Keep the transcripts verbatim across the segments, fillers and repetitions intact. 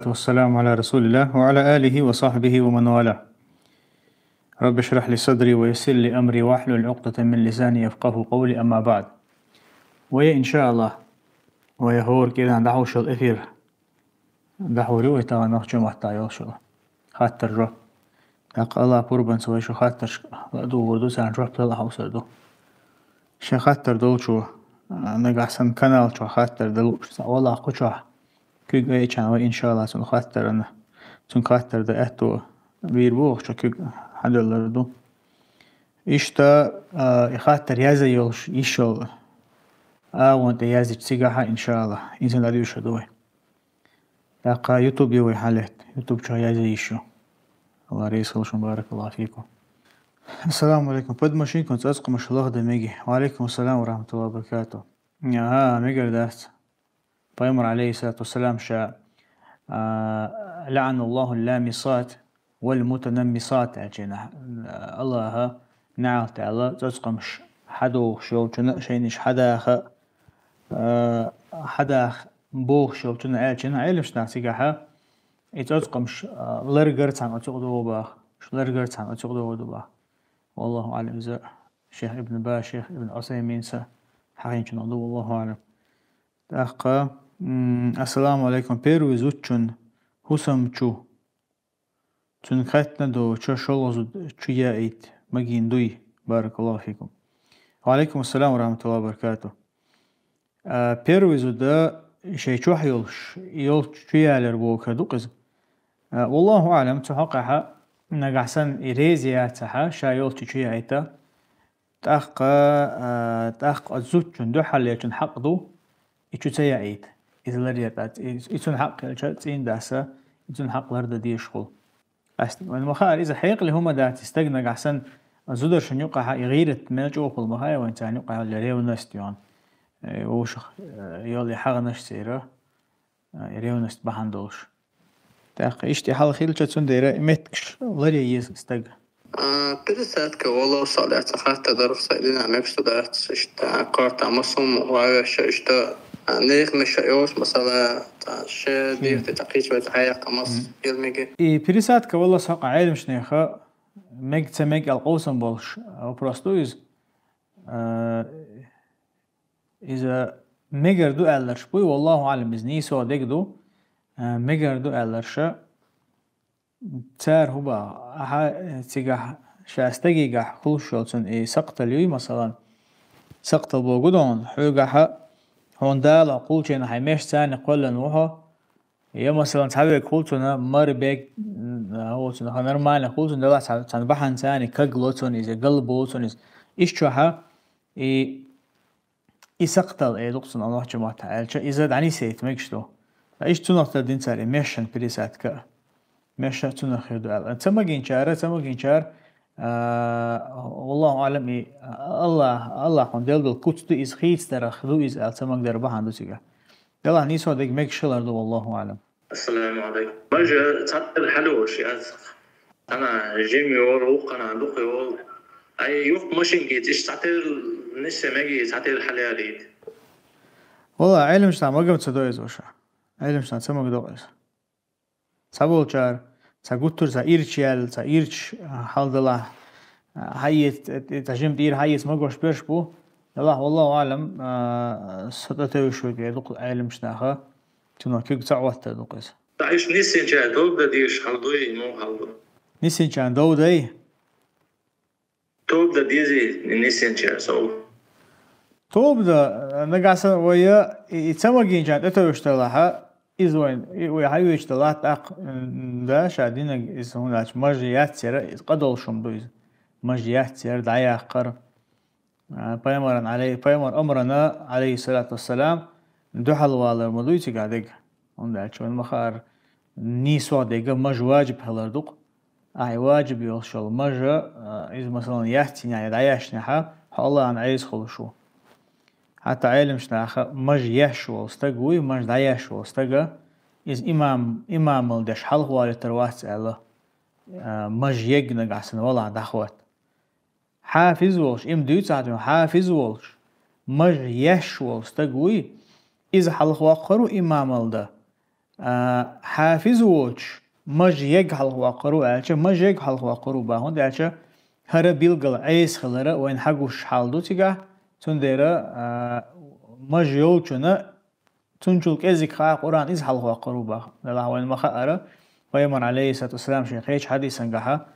والسلام على رسول الله وعلى آله وصحبه ومن والاه. رب اشرح لي صدري ويسر لي أمري واحلل عقدة من لساني يفقهوا قولي، أما بعد. Вай, иншааллахӀ, вай хӀора кӀира дӀахьош йола эфир. ДӀахьор ю вай тахан нохчийн маттахь йолуш йола хаттар-жоп. ТӀаккха Аллахь пурбанца вай шун хаттаршка ладугӀур ду, царна жоп дала хьовсур ду. Шен хаттар долчо, а, нагахь санна канал чохь хаттар дала лууш цхьа валахь кху чохь, куьг айча вай, иншааллахӀ, цунна хаттарна, цуьнга хаттар дан аьтто бийр бу, ахча куьг хьаделлар ду. Иштта, а, и хаттар язъян йолуш йиш йолу агӀон тӀе язйича цигахь, иншааллахӀ, иза дӀадуьйшур ду вай. ТӀаккха YouTube ю вай хьалетта, YouTube чохь язъян йиш ю. Аллахь реза хуьлда шуна, баракаллаху фикум. Ассаламу алейкум. Подмашинкан цӀоцкъамаш лахдан меги. Ва алейкум ассалам ва рахматуллахи ва баракатух. Ага, мегар дац. Пайхамар, алейхиссалату вассалам, ша, а, «ЛаӀаналлаху лламисат вал мутанаммисат», аьлча, Аллаха наьӀалт аьлла цӀоцкъамаш хьадохуш йолчунна, шайнаш хьадаха, а, хьадаха бохуш йолчунна, аьлча, Ӏеламнаха цигахь и цӀоцкъамаш, а, ларгар цхьаьна оцу догӀу баха, ларгар цхьаьна оцу догӀу ду баха. Валлаху аълам, иза шейх Ибн Баз, шейх Ибн Усайминца хьахийначунах ду, валлаху аълам. ТӀаккха, м, ассаламу алейкум. Первый зудчун хӀусам чу, цуьнга хаттар ду, чо шолгӀа зуда чу яийта магийна дуй? Баракаллаху фикум. Ва алейкум ассалам ва рахматуллахи ва баракатух. А, первый зуда шайн чохь йолуш, йолчу чу ялар боху ду-кх иза. А, валлаху аълам, цу хьокъехь нагахь санна и реза яцахь, ша йолчу чу яийта, тӀаккха, а, тӀаккха оцу зудчун дуьхьаллечун хьакъ ду, и чу ца яийта. Иза ларъяр дац. И, и цуьнан хьакъ хилча, цӀийнан дас и цуьнан хьакъ лардан дезаш хуьлу. Къаьстина, вайна ма хаара, иза хьекъале хӀума дац, и стаг нагахь санна зударшна юкъахь и гӀийрат мел чӀогӀа хуьлу ма хаьа вайна, царна юкъахь йолу ревность йолу. Э, вовшах, э, йолу и хьагӀанаш церан, э, и ревность бахьана долуш. ТӀаккха иштта и хьал хилча, цундела и меттигаш ларъян еза стага. А, пересадка валлаху аълам, цхьа хаттар дара, сан дина мегаш ду дац, иштта, корта массо а ваьвеш, иштта, а, нехан меша йолуш, масала, цхьа ше Шен. Дийхьа тӀе цхьа кхечу вай цхьа хьаяккха масса Мгм. Гел меги. И пересадка валлаху аълам Ӏеламнехан мега ца мега аьлла къовсам болуш вопрос ду иза. А, иза мегар ду аьлларш буй, валлаху аълам, иза нийсо дег ду, а, мегар ду аьлларша. Цара хӀун баха? Ахьа, э, цигахь ша стагигахь хуьлуш йолу цуьнан и сакхтал юй, масалан, сакхтал боху дона, хьоьгахьа, хьуна Дала кхуллучийн хьайн меш царна кхоьллина ву хьо, я, масалан, цхьа вег хуьлу цунна, мар бег, м, а, хуьлу цунна, ха, нормально хуьлу цунна, делахь цхьа, цхьана бахьана царна каг ло цунна иза, гал бо цунна иза. Иштта чохьа, и И сакхтал, э, дукха цунах нохчийн маттахь аьлча, иза дӀанисийта мегаш ду. Ткъа иштта цунах тардина цара и мешан пересадка а. Меша цунах хир ду аьлла. Ца магийначара, ца магийначара, а, валлаху аълам, и Аллах, Аллахьан делла долу куц ду иза, хийцадарах ду иза аьлла, ца магадара бахьана ду цига. Делахь нийсо дерг мегаш хилар ду, валлаху аълам. Ассаламу алейкум. Мажа цхьатерра хьалуш яц. Хьана жим йолу, хьана дукха йолу. Ай, юха машинкица иштта цхьатерра нисса меги, цхьатерра хьалярийта. Валла, Ӏеламнаха магам ца до иза ваша. Ӏеламнаха ца магадо иза. Цхьаболчара, цхьа гуттар, цхьа ирча яьлла, цхьа ирча хьалдалахь, хьаэца, цхьа жим тӀера хьаэца магош берш бу. Делахь, валлаху аълам, а, со тӀетевжаш верг дукха Ӏеламнаха, цунах куьг ца Ӏоттар дукха иза. Ткъа иштта нисйинчара тоба дан дезаш хьал дуй, муха хьал ду? Нисйинчарна дов дай? Тоба дан дезий нисйинчара сов? Тоба дан, нагахь санна вай, и, и ца магийначарна тӀетевжаш далахьа, иза вайн, и вай хьайвеча далахь тӀаккха, м, да, ша динаг иза хӀунда аьлча мажа яц яра, иза къа долуш хӀума ду иза. Мажа яц яра, дӀаяккхар. А, пайхамаран, алей-, пайхамар омрана, алейхиссалату вассалам, дуьхьал валар ма дуй цигахь дега. ХӀунда аьлча вайн ма хаара, нийсо дега мажа важиб хилар дукха. Ахьа важиб йолуш йолу мажа, а, иза, масалан, яц йина я дӀаяшнехьа, хьо Аллахьан Ӏеса хуьлуш ву. Хьатта Ӏеламнаха мажа еш волу стаг вуй, мажа дӀаеш волу стага, иза имам, имамал деш хьалхавалийтар вац аьлла, а, мажа егнагахь санна валахь дӀахойту. Хьафиз волуш, им дуьйцахьа дуьйна, хьафиз волуш, мажа еш волу стаг вуй, иза хьалхавоккхур ву имамал дан. А, хьафиз воцуш, маж ег хьалхаваккхар ву аьлча, маж ег хьалхаваккхар ву бахьан, хӀунда аьлча хӀара билггал Ӏеса хилара вайна хьагуш хьал ду цигахь, цундела, а, маж йолчунна цунчул кӀезиг хаа Къуръан иза хьалхаваккхар ву бахьан. Делахь вайна ма хаара, пайхамар, алейхиссалату вассалам, шен кхечу хьадисангахьа,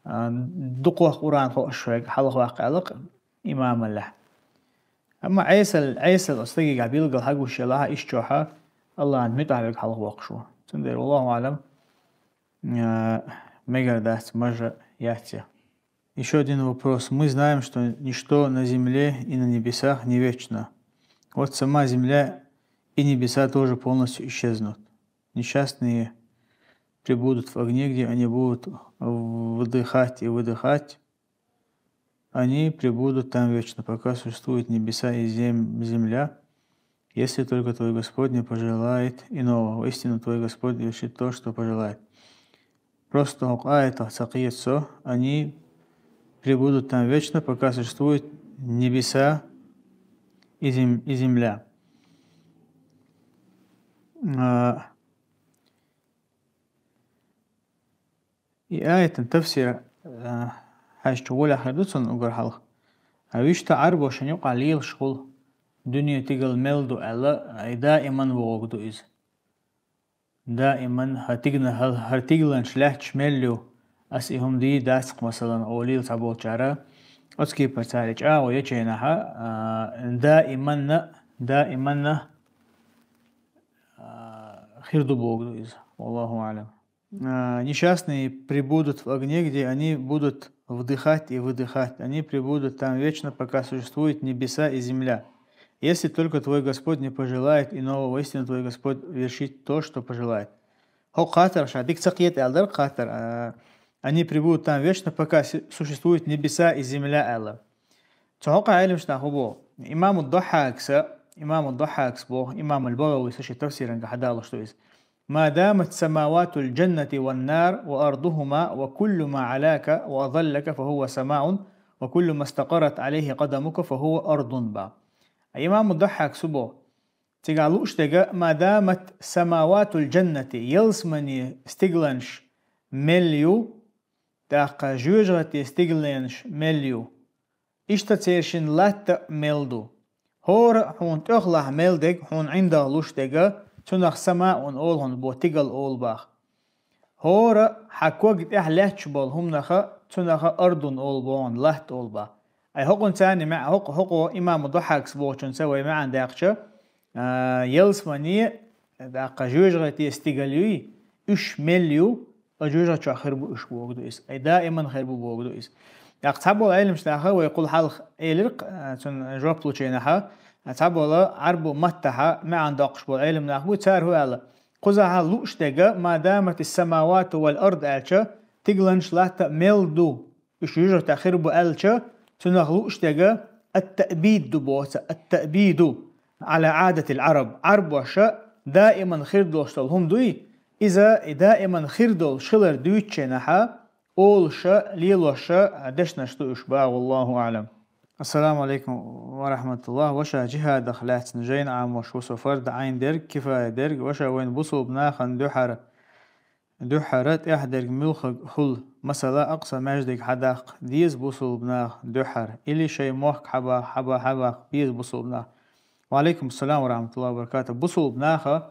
а, дукхох Къуръан хууш вайга хьалхаваккха аьлла-кх имамаллехь. Амма Ӏесал, Ӏесал оцу стагигахь билггал хьагуш елахь, иштта чохьа Аллахьан муьтӀахь верг хьалхавоккхуш ву. Цундела, валлаху аълам, а, мегар дац мажа яц я. Ещё один вопрос. Мы знаем, что ничто на земле и на небесах не вечно. Вот сама земля и небеса тоже полностью исчезнут. Несчастные пребудут в огне, где они будут вдыхать и выдыхать. Они пребудут там вечно, пока существуют небеса и зем-, земля, если только твой Господь не пожелает иного. Воистину, твой Господь вершит то, что пожелает. Просто хӀокху аятах ца кхета со, они пребудут там вечно, пока существуют небеса и зем-, и земля. А, И аятан тафсир, а, хьаьжча гӀолехь хир ду цунна уггар хьалха. А вуьшта Ӏарбошна юкъахь лелаш хуьлу, дуьне тигал мел ду аьлла, и даиман вогӀург ду иза. Даиман хӀара тигна-, хӀара, хӀара тигланаш лаьтташ мел ю, ас и хӀума дийр дац-кх, масалан, олийла цхьаболчара, оцу кепара цара и чӀагӀо ечу хенахьа, а, даиманна, даиманна, а, хир ду богу ду иза. Валлаху аълам. А, несчастные пребудут в огне, где они будут вдыхать и выдыхать. Они пребудут там вечно, пока существуют небеса и земля. Если только твой Господь не пожелает иного, воистину твой Господь вершит то, что пожелает. ХӀокху хаттарх ша дика ца кхета аьлла дара хаттар, а, они пребудут там вечно, пока си-, существуют небеса и земля аьлла. Цу хьокъа Ӏеламаш нах хӀун боху? Имаму Дохьакса, имаму Дохьакс боху, имамул БагӀавис шен тафсиран гахьа далуш ду иза. ما دامت سماوات الجنة والنار وأرضهما وكل ما علاك وأظلك فهو سماء، وكل ما استقرت عليه قدمك فهو أرض ба. Имаму Дохьакс хӀун боху? Цигахь лууш дерг, ما دامت سماوات الجنة, ялсамане стигланаш мел ю, тӀаккха жоьжахате стигланаш мел ю. Иштта церан шин латта а мел ду. ХӀора а хьуна тӀехула мел дерг, хьуна ӀиндагӀ луш дерг, цунах самаун олу хьуна бо, тигал олу бах. ХӀора а хьан ког тӀехь лаьтташ болу хӀуманаха, цунаха ардун олу бо хьуна, латта олу бах. Ай хӀокхунца а маьӀ-, хӀокху, хӀокху имаму Дохьакс бохучунца вай маьӀна даьккхича, а, ялсамане, тӀаккха жоьжахате стигал юй, уьш мел ю, а жоьжахати чохь хир бу уьш богу ду иза. Ай даиман хир бу богу ду иза. ТӀаккха цхьаболу Ӏеламаш наха вай кхул хьалха элира-кх, а, цунна жоп лучу хенахьа, а, цхьаболу Ӏарбу маттахьа маьӀна доккхуш болу Ӏелам нах бу, цара хӀун аьлла? Кхузахьа лууш дерг, ما دامت السماوات والأرض аьлча, тигланаш латта мел ду, уьш жоьжахатех хир бу аьлча, цунах лууш дерг التأبيد ду боцу, التأبيد على عادة العرب. Ӏарбоша даиман хир долуш долу хӀума дуй, иза и даиман хир долуш хилар дуьйцучу хенахьа, олуша, лелоша дешнаш ду уьш бах, валлаху аълам. Ассаламу алейкум ва рахматуллах. Ваша, жихӀадах лаьцна жайна Ӏамош ву со, фард Ӏайн дерг, кифая дерг, ваша, вайн бусулба нахана дуьхьара, дуьхьара тӀехь дерг муьлхха хуьлу, масала, акъса маьждиг хьадаккха деза бусулба наха дуьхьара, или шайн мохк хьаба-, хьаба-, хьабаккха беза бусулба наха? Ва алейкум ассалам ва рахматуллахи ва баракатух. Бусулба наха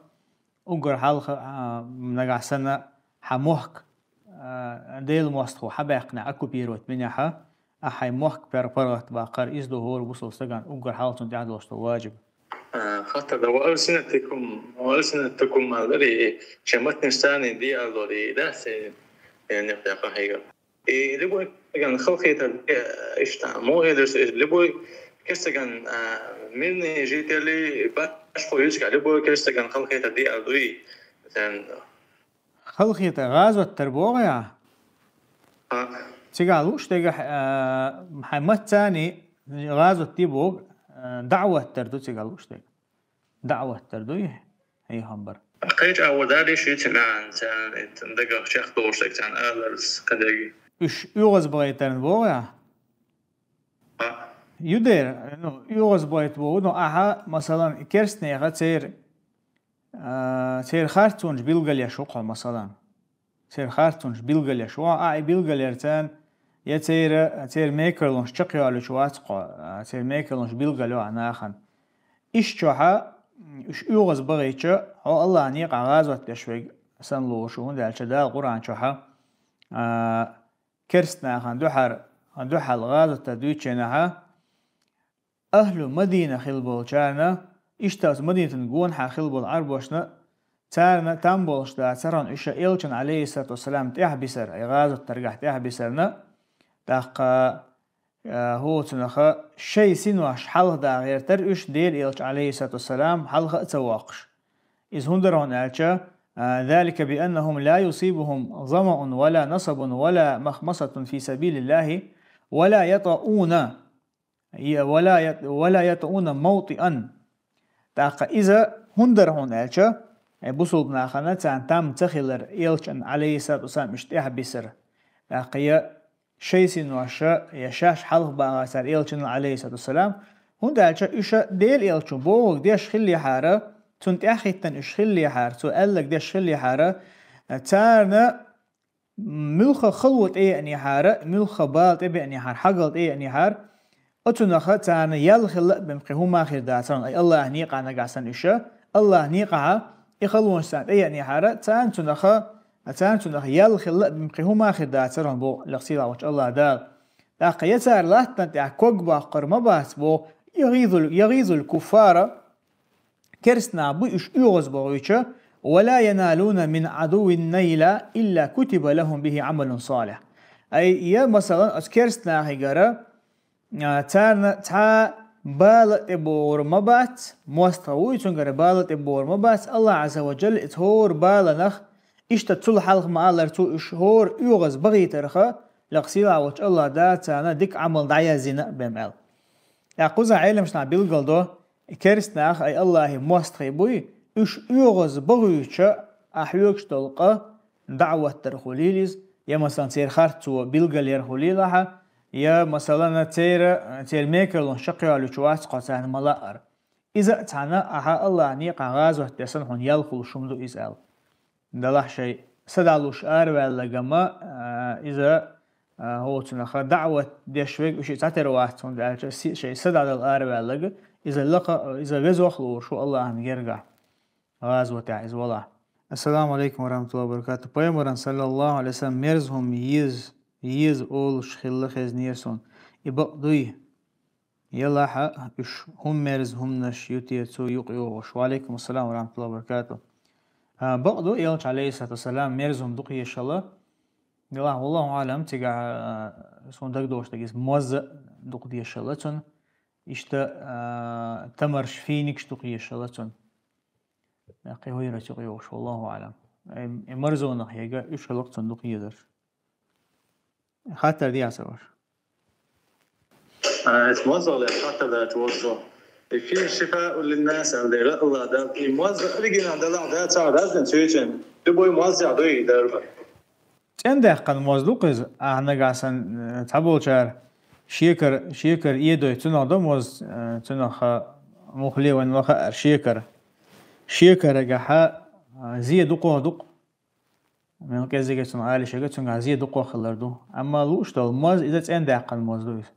уггар хьалха, а, нагахь санна хьан мохк, а, Делан мостагӀа хьабаьккхинехь, оккупировать бинехьа, ахь хьайн мохк пар-, паргӀатбаккхар, иза ду хӀора бусулба стагана уггар хьалха цунна тӀехь долуш долу ваджиб. А, хаттар дан, وألسنتكم، وألسنتكم аьлла, и шайн маттанаш царний де аьлла, и дац, и, и некъ тӀе къахьийга. И любой стагана халахетар де, иштта, муха элира со, и любой керстагана, а, мирный жители, башхо юьсука, любой керстагана халахетар де аьлла дуй, царна. Халахетар гӀазот тар боху ахь? А. Цигахь лууш дерг, а, хьайн маттаца царний гӀазот де боху, а, даӀват тар ду цигахь лууш дерг. ДаӀват тар дуй, хьехам бар. Кхечу агӀор далийша юьйцу маьӀна царна, и дагах чекхдолуш дерг царна аларца кхидерг. Уьш оьгӀазбайтарна боху ахь? А. Ю дера, ну, оьгӀазбайта боху, ну, ахьа, масалан, керстанеха церан а, церан харцонаш билгалъеш ву хьо, масалан. Церан харцонаш билгалъеш ву хьо, а, и билгалъярца, я церан, церан мекарлонаш чакхйоалуьйтуш вац хьо, а, церан мекарлонаш билгалйо хьо нахана. Иштта чохь, уьш оьгӀаз бахийча, хьо Аллахьан некъахь гӀазот деш верг санна лоруш ву, хӀунда аьлча Дала Къуръан чохь, а, керста нахана дуьхьал, дуьхьал гӀазот дан дуьйцучу хенахь, ахьлу Мадина хилла болчарна, иштта оцу Мадинатан гонахьа хилла болу Ӏарбошна, царна там болуш дацара хьуна уьш элчанна, Ӏалайхиссалату вассалам, тӀаьхьабисар, и гӀазот даргахь тӀаьхьабисарна, тӀаккха, а, хӀокхунах шайн синош хьалха дӀа гӀертара уьш, Делан элча, Ӏалайхиссалату вассалам, хьалха а ца воккхуш. Иза хӀун дара хьуна аьлча, а, ذلك بأنهم لا يصيبهم ظمأ ولا نصب ولا مخمصة في سبيل الله ولا يطؤون، ولا يط-، ولا يطؤون موطئا. ТӀаккха иза хӀун дара хьуна аьлча, э, бусулба нахана царна там ца хилар, элчанна, Ӏалайхиссалату вассалам, уьш тӀаьхьабисар. ТӀаккха я шайн синош, я шаьш хьалха баха цара элчанал, Ӏалайхиссалату вассалам, хӀунда аьлча уьш Делан элчано бохург деш хиллехьара, цунна тӀаьхьахӀиттина уьш хиллехьара, цо аьлларг деш хиллехьара, царна муьлхха хало тӀееанехьара, муьлхха бала тӀебеанехьара, хьогалла тӀееанехьара, оцунах царна ял хилла а бен кхин хӀума хир дацара хьуна, ай Аллахьан некъахь нагахь санна уьш, Аллахьан некъахь и халонаш царна тӀееанехьара, царна цунах, царна цунах ял хилла а бен кхин хӀума хир дацара хьуна, боху лекха сийлахь волчу Аллахь Дала. ТӀаккха я цара латтана тӀехь ког боккхур ма бац, боху, يغيظ ال-، يغيظ الكفار, керста нах буй уьш оьгӀаз бахуьйтуш, ولا ينالون من عدو نيلا إلا كتب لهم به عمل صالح. Ай, я, масалан, оцу керста нахегара, а, царна цхьа бала а тӀебогӀур ма бац, мостагӀа вуй, цуьнгара бала а тӀебогӀур ма бац, Аллахь Ӏазза ва Джалла иза хӀора баланах, иштта цул хьалха ма-аллара цо уьш хӀора оьгӀаз бахийтарх, лекха сийлахь волчу Аллахь Дала царна дика Ӏамал дӀаяздина а бен аьлла. ТӀаккха кхузахь Ӏеламнаха билгалдо, керста нах, ай Аллахьан мостагӀий буй, уьш оьгӀаз бахуьйтуш, ахь хьоьгуш долу къа даӀват дар хуьлийла иза, я, масалан, церан харцо билгалъяр хуьлийла ахьа, я, масалан, церан, церан мекарлонаш чекхйолуьйтуш вац хьо царна ма-лаъара. Иза а цхьаьна ахьа Аллахьан некъахь гӀазот деш санна хьуна ял хуьлуш хӀума ду иза аьлла. Делахь шайн са дӀалуш араваьлларг ма, а, иза, а, хӀокхунах даӀват деш верг уьш цхьатера вац, хӀунда аьлча си-, шайн са дӀадала араваьлларг, иза лакха, иза везох лоруш ву Аллахьан гергахь, гӀазотехь иза валахь. Ассаламу алейкум ва рахматуллахи ва баракатух. Пайхамаран, саллаллаху алейхи ва саллям, мерза хӀума еза, еза олуш хилла хезнера суна. И бакъ дуй? Елахь а уьш хӀун мерза хӀуманаш ю те цо юкъайогӀуш? Ва алейкум ассалам ва рахматуллахи ва баракатух. А, бакъ ду, элча, алейхиссалату вассалам, мерза хӀума дукха езаш хилла. Делахь, валлаху аълам, цигахь, а, суна дагадогӀуш дерг иза мозза а дукха дезаш хилла цунна. Иштта, а, тамарш, финикаш дукха езаш хилла цунна. Кхин хӀун яра цо юкъайогӀуш, валлаху аълам. Э, э, мерзонах яга уьш хилла цунна дукха езарш. Хаттар дийца ваша. А, эс мозале хаттар дац вожо. И фи шифаун линнас аьлла дера Аллах Дала. И моза оригинал Дала дац, а, разница ю цуьнан. Любой моза дуй дарба. ЦӀендаьккхина моза ду-кх иза, ахьа нагахь санна, э, цхьаболчара шекар, шекар эдой, цунах до моза, э, цунах, а, мухле вайн ваха а шекар. Шекарагахьа, а, зе дукхох ду-кх. Мел кӀеззига цунах алашега, цуьнгахь зе дукхох хилар ду. Амма лууш долу моза, иза цӀендаьккхина моза ду иза.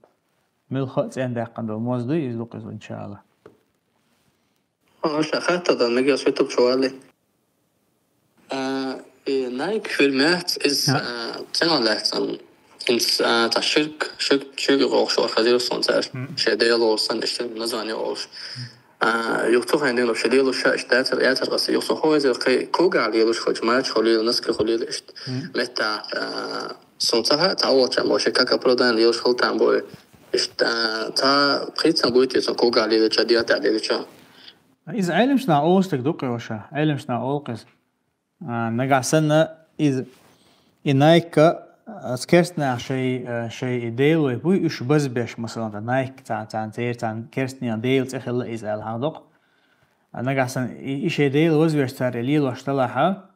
Муьлхха а цӀендаьккхина долу моза ду иза, ду-кх иза, иншаАллахӀ. Аша хатта дан мегаш ютуб чу валли. А, и Nike фирма яц, иза, а, цӀена лаьцна. Инс, а, цхьа ширк, ширк, ширк гӀокхуш вара хазир сон цаьрца. Шен дела олуш санна, иштта название олуш. А, юха цу хенахь дина вообще лелуш ша иштта дацар, яцар аса, юха со хьо иза кхин когахь лелуш хилча, мача хуьлийла, носки хуьлийла иштта. Метта, а, сон ца хаьа, цхьа волча вообще как оправдание лелуш хила там бой. Иштта, а, цхьа пхийцам буй те сон когахь лелача, диатахь лелача. Иза Ӏеламчу нах олуш дерг ду-кх ваша. Ӏеламчу нах олу-кх иза. А, нагахь санна иза, и Nike, а, керста наха шай, а, шай и делой буй, уьш базбеш, масалан, дан Nike, царна, царна церан, царна керста нехан дела цӀе хилла иза аьлла хьахдокху. А, нагахь санна и, и шай дела вазвеш цара и лелош далахьа,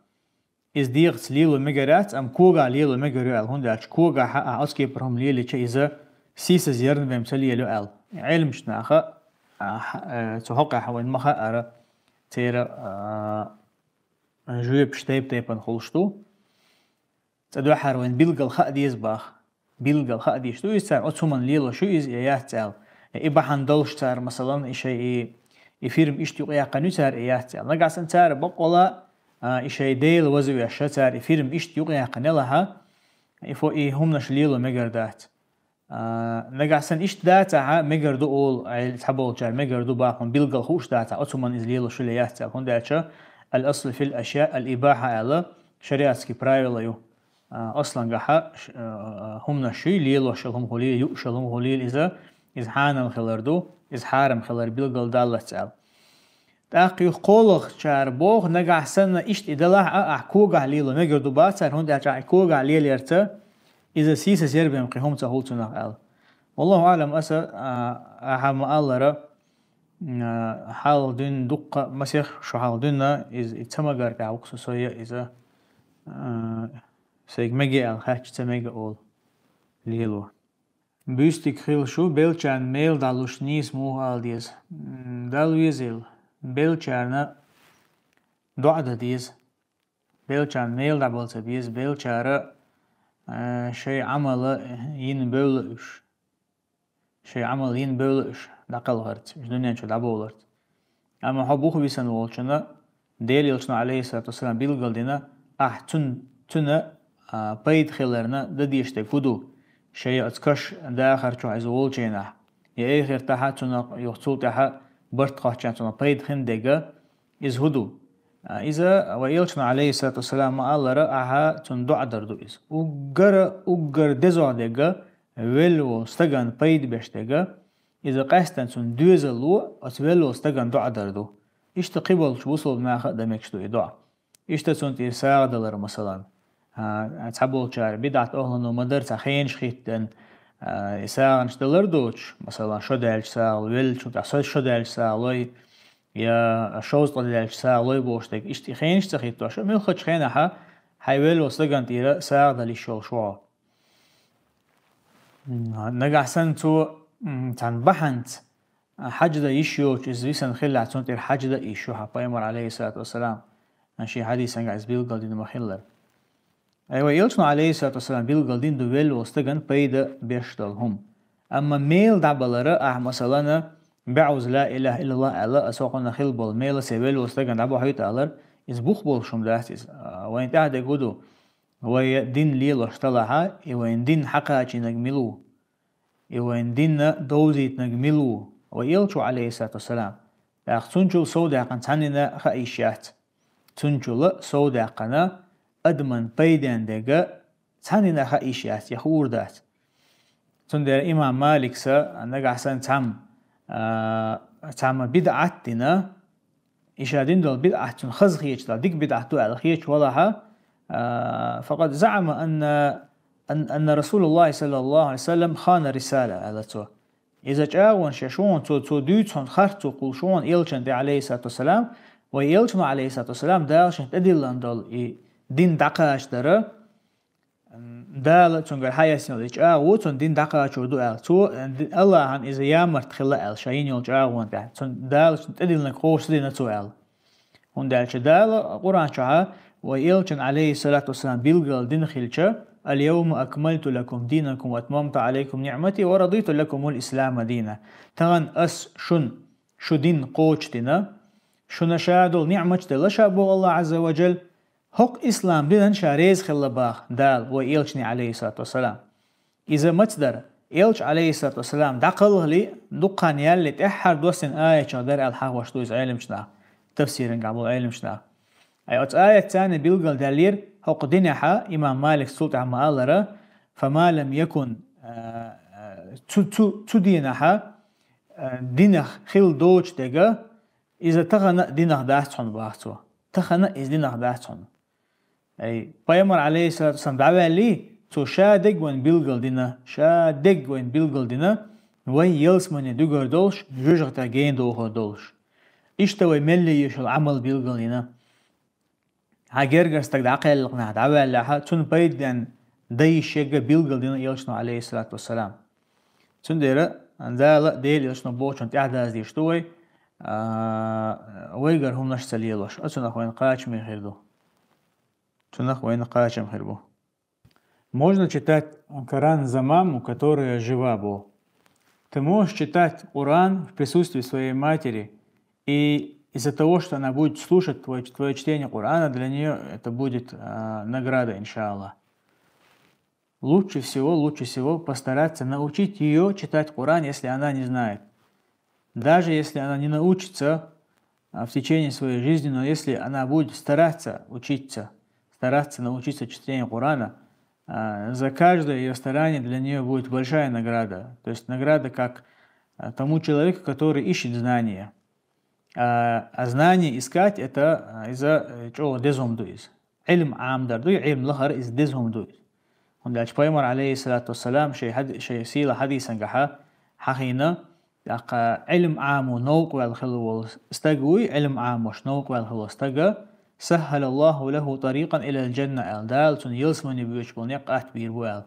иза дегӀаца лело мегар яц, амма когахь лело мегар ю аьлла, хӀунда аьлча когахьа, а, оцу кепара хӀума лелича иза сийсаза ярна бен ца лело аьлла. Ӏеламчу наха, а, хьа-, э, цу хьокъехь вайн ма хаьара. церан, а, жоьпаш тайп-тайпана хуьлуш ду. Цкъа дуьххьара вайна билггал хаа деза боху. Билггал хаа дезаш ду иза цара, оцу хӀуманна лелош ю иза я яц аьлла. И бахьана долуш цара, масалан, и шайн и, и фирма иштта юкъаяьккхина ю цара я яц аьлла. Нагахь санна цара баккъала, а, и шайн Дела вазвеш, цара и фирма иштта юкъаяьккхина елахь, и фо-, и хӀуманаш лело мегар дац. А, нагахь санна иштта дацахь, мегар ду олу, Ӏел-, цхьаболчара мегар ду боху, билггал хууш дацахь, оцу хӀуманна иза лелош ю я яц аьлла. ХӀунда аьлча, «Ал-аслу фил ашя ал-ибаха» аьлла, шариатский правило ю. А, аслангахь, ш-, а, хӀуманаш ю, лелош йолу хӀума хуьлийла, юуш йолу хӀума хуьлийла иза, иза хьанал хилар ду, иза хьарам хилар билггал даллалц аьлла. ТӀаккха юха кхоалгӀачара боху, нагахь санна иштта и далахь а, ахь когахь лело мегар ду боху цара, хӀунда аьлча ахь и когахь лелорца иза сийсаз ярбен кхин хӀума ца хуьлу цунах аьлла. Валлаху аӀлам, аса, а, ахьа ма-аллара, а, хьалха дуьйна дуккха, масех шо хьалха дуьйна, иза и ца магар тӀехь ву-кх со, со я иза, а, сайга мега аьлла хаьттича ца мега олу лело. Буьйстиг хилла шу, беллачарна мела дӀалуш нийса муха ала деза? М, Далла везийла, беллачарна доӀа дан деза. Беллачарна мела дӀабала ца беза, беллачара, э, шайн Ӏамал йина бевлла уьш. Шайн Ӏамал йина бевлла уьш дӀакхалхарца, уьш дуьнен чу дӀабовларца. Амма хьо буха висина волчунна, Делан Элчано, Ӏалайхиссалату вассалам, билггал дина, ахь цун-, цуьнан, а, пайда хиларна дан дезаш дерг хӀун ду? Шайн оцу каш дахар чохь иза волчу хенахь, я эхартахь цунах, юха цул тӀаьхьа барт кхоччехь цунах пайда хин дерг, иза хӀун ду? А, иза вай Элчано, Ӏалайхиссалату вассалам, ма-аллара, ахьа цунна доӀа дар ду иза. Уггара, уггар дезох дерг, велла волу стагана пайда беш дерг, иза къаьстина цунна доьзалло оцу велла волу стагана доӀа дар ду. Иштта кхиболчу бусалба наха а дан мегаш ду и доӀа. Иштта цунна тӀера сагӀа далар, масалан. А, цхьаболчара, бидӀат охьлано ма-дарра, цхьа хенаш хӀиттина, а, и сагӀанаш далар доцуш, масалан, шо даьлча сагӀа лой, веллачун тӀехь со шо даьлча сагӀа лой, я шовзткъа даьлча сагӀа лой бохуш дерг, иштта и хенаш ца хӀиттош, муьлххачу хенахь хьайн велла волу стагана тӀера сагӀа дала йиш йолуш ву хьо. М, нагахь санна цо, м, цхьана бахьанца, а, хьаьж дан йиш йоцуш иза висина хиллехь, цунна тӀера хьаьж дан йиш ю хьан, пайхамар, Ӏалайхиссалату вассалам, а, шен хьадисангахь иза билггал дина ма-хиллара. Ай, вай Элчано, Ӏалайхиссалату вассалам, билггал дина ду велла волу стагана пайда беш долу хӀума. Амма мела дӀабалара ахь, масалана, баьӀуза ла илаха иллаллах аьлла, аса хӀокхунна хилла болу мела сайн велла волу стагана дӀабохьуьйту алар, иза бух болуш хӀума дац иза. А, вайна тӀехь дерг хӀун ду? Вай дин лелош талахь, и вайн дин хьакхачийнарг мила ву? И вайн дин довзийтинарг мила ву? Вай Элча ву, Ӏалайхиссалату вассалам. ТӀаккха цунчул совдаьккхина цхьаннина хаа йиш яц. Цунчул совдаьккхина адаман пайден дерг цхьаннина хаа йиш яц, я хуур дац. Цундела имам Маликса нагахь санна цхьамма, а, цхьамма бидӀат дина, и ша дина долу бидӀат цунна хаза хеташ дала, дика бидӀат ду аьлла хеташ валахь, а, факъад заӀама анна, ан-, анна Расулуллахи саллаллаху Ӏалайхи ва саллам хана рисала, аьлла цо. Иза чӀагӀонаш еш ву хьуна цо, цо дуьйцу хьуна харцо кхуллуш ву хьуна Элчанна тӀе, Ӏалайхиссалату вассалам, вай Элчано, Ӏалайхиссалату вассалам, Дала шен тӀедиллина долу и дин дӀакхачадара, Дала цуьнгара хьаяьссина йолу и чӀагӀо цунна дин дӀакхачор ду аьлла. Цо, э, ди-, Аллахьан иза ямарт хилла аьлла, ша йина йолу чӀагӀонна тӀехь. Цунна Дала цунна тӀедиллинарг кхочушдина цо аьлла. ХӀунда аьлча Дала Къуръан чохь вай Элчанна, Ӏалайхиссалату вассалам, билггал дина хилча: «Ал-йовма акмалту лакум динакум ва атмамту Ӏалайкум ниӀмати ва радиту лакумул ислама дина». Тахана ас шуна шу дин кхочушдина, шуна ша долу ниӀматаш делла ша боху Аллах Ӏазза ва Джалла, хӀокху ислам динан ша реза хилла баха Дала вай Элчане, Ӏалайхиссалату вассалам. Иза маца дара? Элча, Ӏалайхиссалату вассалам, дӀакхалхале, дукха хан ялале тӀаьххьара доссийна аятах дара аьлла хьахош ду иза Ӏеламчу наха, тафсирангахь болу Ӏеламчу наха. Ай, оцу аятца билггал даьллера, хӀокху динехь, имам Малик цул тӀаьхьа ма-аллара: «Фама лам якун», а, а, цу, цу, цу динехь, а, динах хила доцуш дерг, иза тахана а динах дац хьуна, баха цо. Тахана а иза динах дац хьуна. Ай, пайхамар, Ӏалайхиссалату вассалам, дӀаваьллий, цо ша дерг вайна билггал дина, ша дерг вайна билггал дина, вай ялсамане дуьгур долуш, жоьжахатех гена дохур долуш. Иштта вай мелла езаш йолу Ӏамал билггал дина. Хьан гергара стаг дӀакхелхинехь, дӀаваьллехь, цунна пайда дан йиш ерг билггал дина Элчано, Ӏалайхиссалату вассалам. Цундела Дала а, Делан Элчано бохучунна тӀаьхьадаза дезаш ду вай, а, вайгара хӀуманаш ца лелош. А цунах вайна кхачаме хир ду. Цунах вайна кхачам хир бу. Можно читать Коран за маму, которая жива, бо. Ты можешь читать Коран в присутствии своей матери, и из-за того, что она будет слушать твое, твое чтение Корана, для нее это будет а, награда, иншаллах. Лучше всего, лучше всего постараться научить ее читать Коран, если она не знает. Даже если она не научится а, в течение своей жизни, но если она будет стараться учиться, стараться научиться чтению Корана, а, за каждое ее старание для нее будет большая награда. То есть награда как а, тому человеку, который ищет знания. А, а знание искать это а, из-за э, чего дезом дуиз. Ӏилм Ӏамдар дуй, Ӏилм лахар из дезом дуиз. ХӀунда аьлча пайхамар, алейхиссалату вассалам, шей, хад, шей сила хадисангахьа хьахина, тӀаккха Ӏилм Ӏаму новкъвел хила волу стаг вуй, Ӏилм Ӏамош новкъвел хила стага, саххалаллаху лаху тарикъан илал джанна аьл, Дала цунна ялсмани боьчу болу некъ атта бийр бу аьл.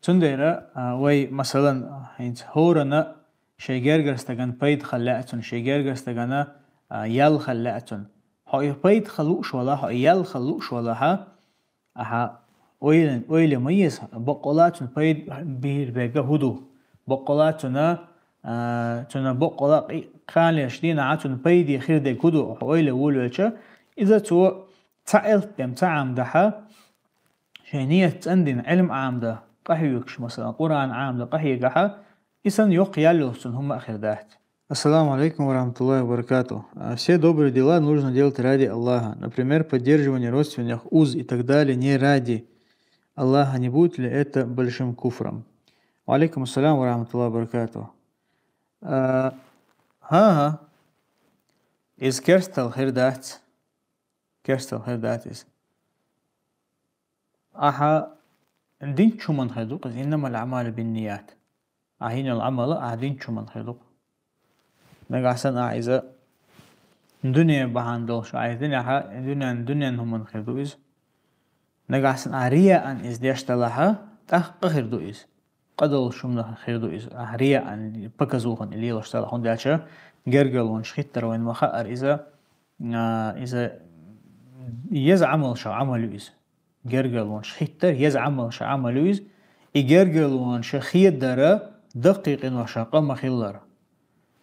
Цундела а, вай, масалан, хӀинца хӀорана шей гергара стагана пайда хала лаьа цунна, шей гергара стагана а, ял хала лаьа цунна. Хьо и пайда хала лууш валахь, хьо и ял хала лууш валахьа, Ахьа ойла, ойла ма еза, баккъала цунна пайда бийр берга хӀу ду. Баккъала цунна, а, цунна баккъала кхи-, кхалеш дийнахьа цунна пайде хир дерг хӀу ду, хьо ойла волавелча, иза цо ца элтдем, ца Ӏамдахьа, шайн ният цӀандина Ӏилм Ӏамда къахьоьгуш, масалан, Къуръан Ӏамда къахьегахьа, и санна йоккха ял йолуш цунна хӀумма а хир дац. Ассаламу алейкум ва рахматуллахи ва баракатух. А, все добрые дела нужно делать ради Аллаха. Например, поддерживание родственных уз и так далее не ради Аллаха. Не будет ли это большим куфром? Ва алейкум ассалам ва рахматуллахи ва баракатух. А, ха-ха. Из керстал хир дац. Керстал хир дац иза. Ахьа динчу хӀуманна хир ду-кх иза, иннамал аъмалу бинният. Ахьа йина йолу Ӏамал ахьа динчу хӀуманна хир ду-кх. Нагахь санна ахьа иза дуьне бахьана долуш, ахьа иза динехьа, дуьнен, дуьнен хӀуманна хир ду иза. Нагахь санна ахьа рияан иза деш далахьа, тӀаккха къа хир ду иза. Къа долуш хӀуманах хир ду иза. Ахьа рияан, показухана и лелош далахь, хӀунда аьлча гергарлонаш хиттара вайна ма хаъара иза, а, иза еза Ӏамалша Ӏамал ю иза. Гергарлонаш хиттара еза Ӏамалша Ӏамал ю иза. И гергарлонаш хедара даккхий къиноша къа ма хиллара.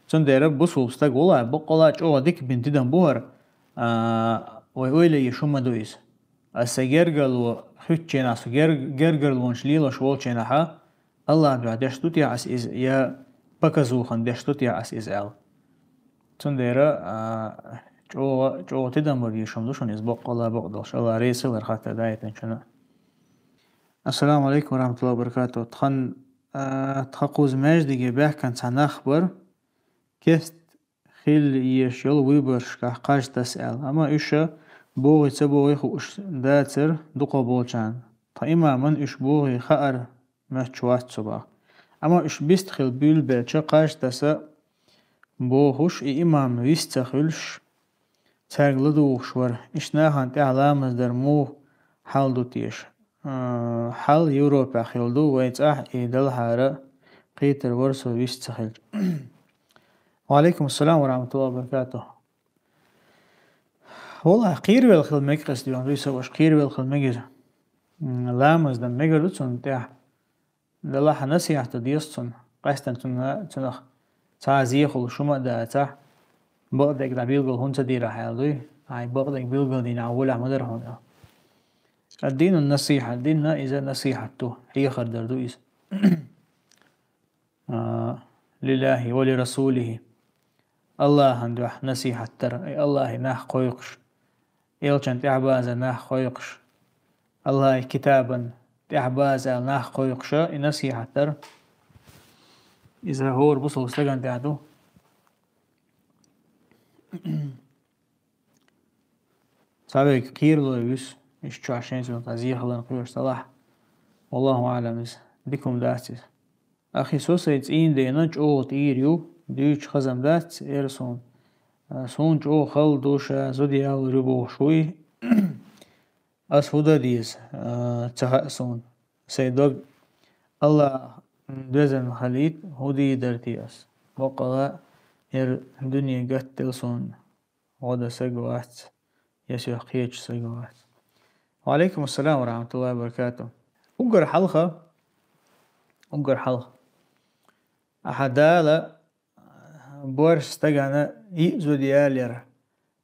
Цундела бусулба стаг валахь, баккъала чӀогӀа дика бина тидам бу хӀара, а, вай ойла йиш хӀума ду иза. Аса гергарло хуьттучу хенахь, со гер-, гергарлонаш лелош волчу хенахьа, Аллахьан дуьхьа деш ду те ас иза, я показухана деш ду те ас иза аьлла. Цундела, а, чӀогӀа, чӀогӀа тидам бар йиш хӀума ду шуна иза баккъала бакъдолуш. Аллахь реза хилар хаттар даийтинчунна. Ассаламу алейкум ва рахматуллахи ва баракатух. Тхан, а, тхан кхуза маьждиге баьхкина цхьа нах бара, кест хила еш йолу выборшкахь кхаж таса аьлла. Амма уьш богӀий ца богӀий хууш дацара дукхахболчарна. Тхан имаман уьш богӀий хаар моьттуш вац со боху. Амма уьш бист хила буьйлабелча кхаж таса бохуш, и имам вист ца хуьлуш, цаьрга ладугӀуш вара. Иштта нахана тӀехь ламаз дар муха хьал ду теша? А, хьал Европехь хила ду, вай цӀахь и делахьара кхетар вара со вист ца хилча. Ва алейкум ассалам ва рахматуллахи ва баракатух. Валлахь, кхеравелла хила мега кхестабелла дуьйцу ваша, кхеравелла хила мегира. М, ламаз дан мегар ду цунна тӀехь. Делахь насихьат деза цунна. Къаьстина цунна, цунах цхьа а зехула шу ма а дацахь, бакъдерг дӀабилгал хӀунда ца дийрахь аьлла дуй? Ай, бакъдерг билгал дийнахь, гӀолехь ма дара хьуна. Ад-дину насихьа, динна иза насихьат ду, хьехар дар ду иза. А, лиллахи ва ли расулихи. Аллахьан дуьхьа насихьат дара, ай Аллахье нах кхойкхуш, элчан тӀаьхьабаза нах кхойкхуш, Аллахье китабан тӀаьхьабаза аьлла нах кхойкхуша, и насихьат дара. Иза хӀора бусалба стагана тӀехь ду. Цхьа вайга кхералой вуьсу, иштта чохь шайн цунах зехалан кхоьруш цалахь. Валлаху аълам иза. Дика хӀума дац иза. Ахи, со сайн цӀийнан дена чӀогӀа тӀийр ю, дуьйцуш хазам дац, эр суна. А, суна чӀогӀа хала ду ша, зуда яллур ю бохуш вуй. Ас хӀун дан деза, а, ца хаьа суна. Сайн дог Аллахь доьзна хилийта, хӀун дийр дара те ас? боккъала ер дуьне гатделла суна, гӀо дан саг вац, я соьх кхеча саг вац. Ва Ӏалайкум ассалам ва рахьматуллахӀи ва баракатухӀ. Уггар хьалха, уггар хьалха. Ахьа Дала боьрша стагана йиъ зуда ялар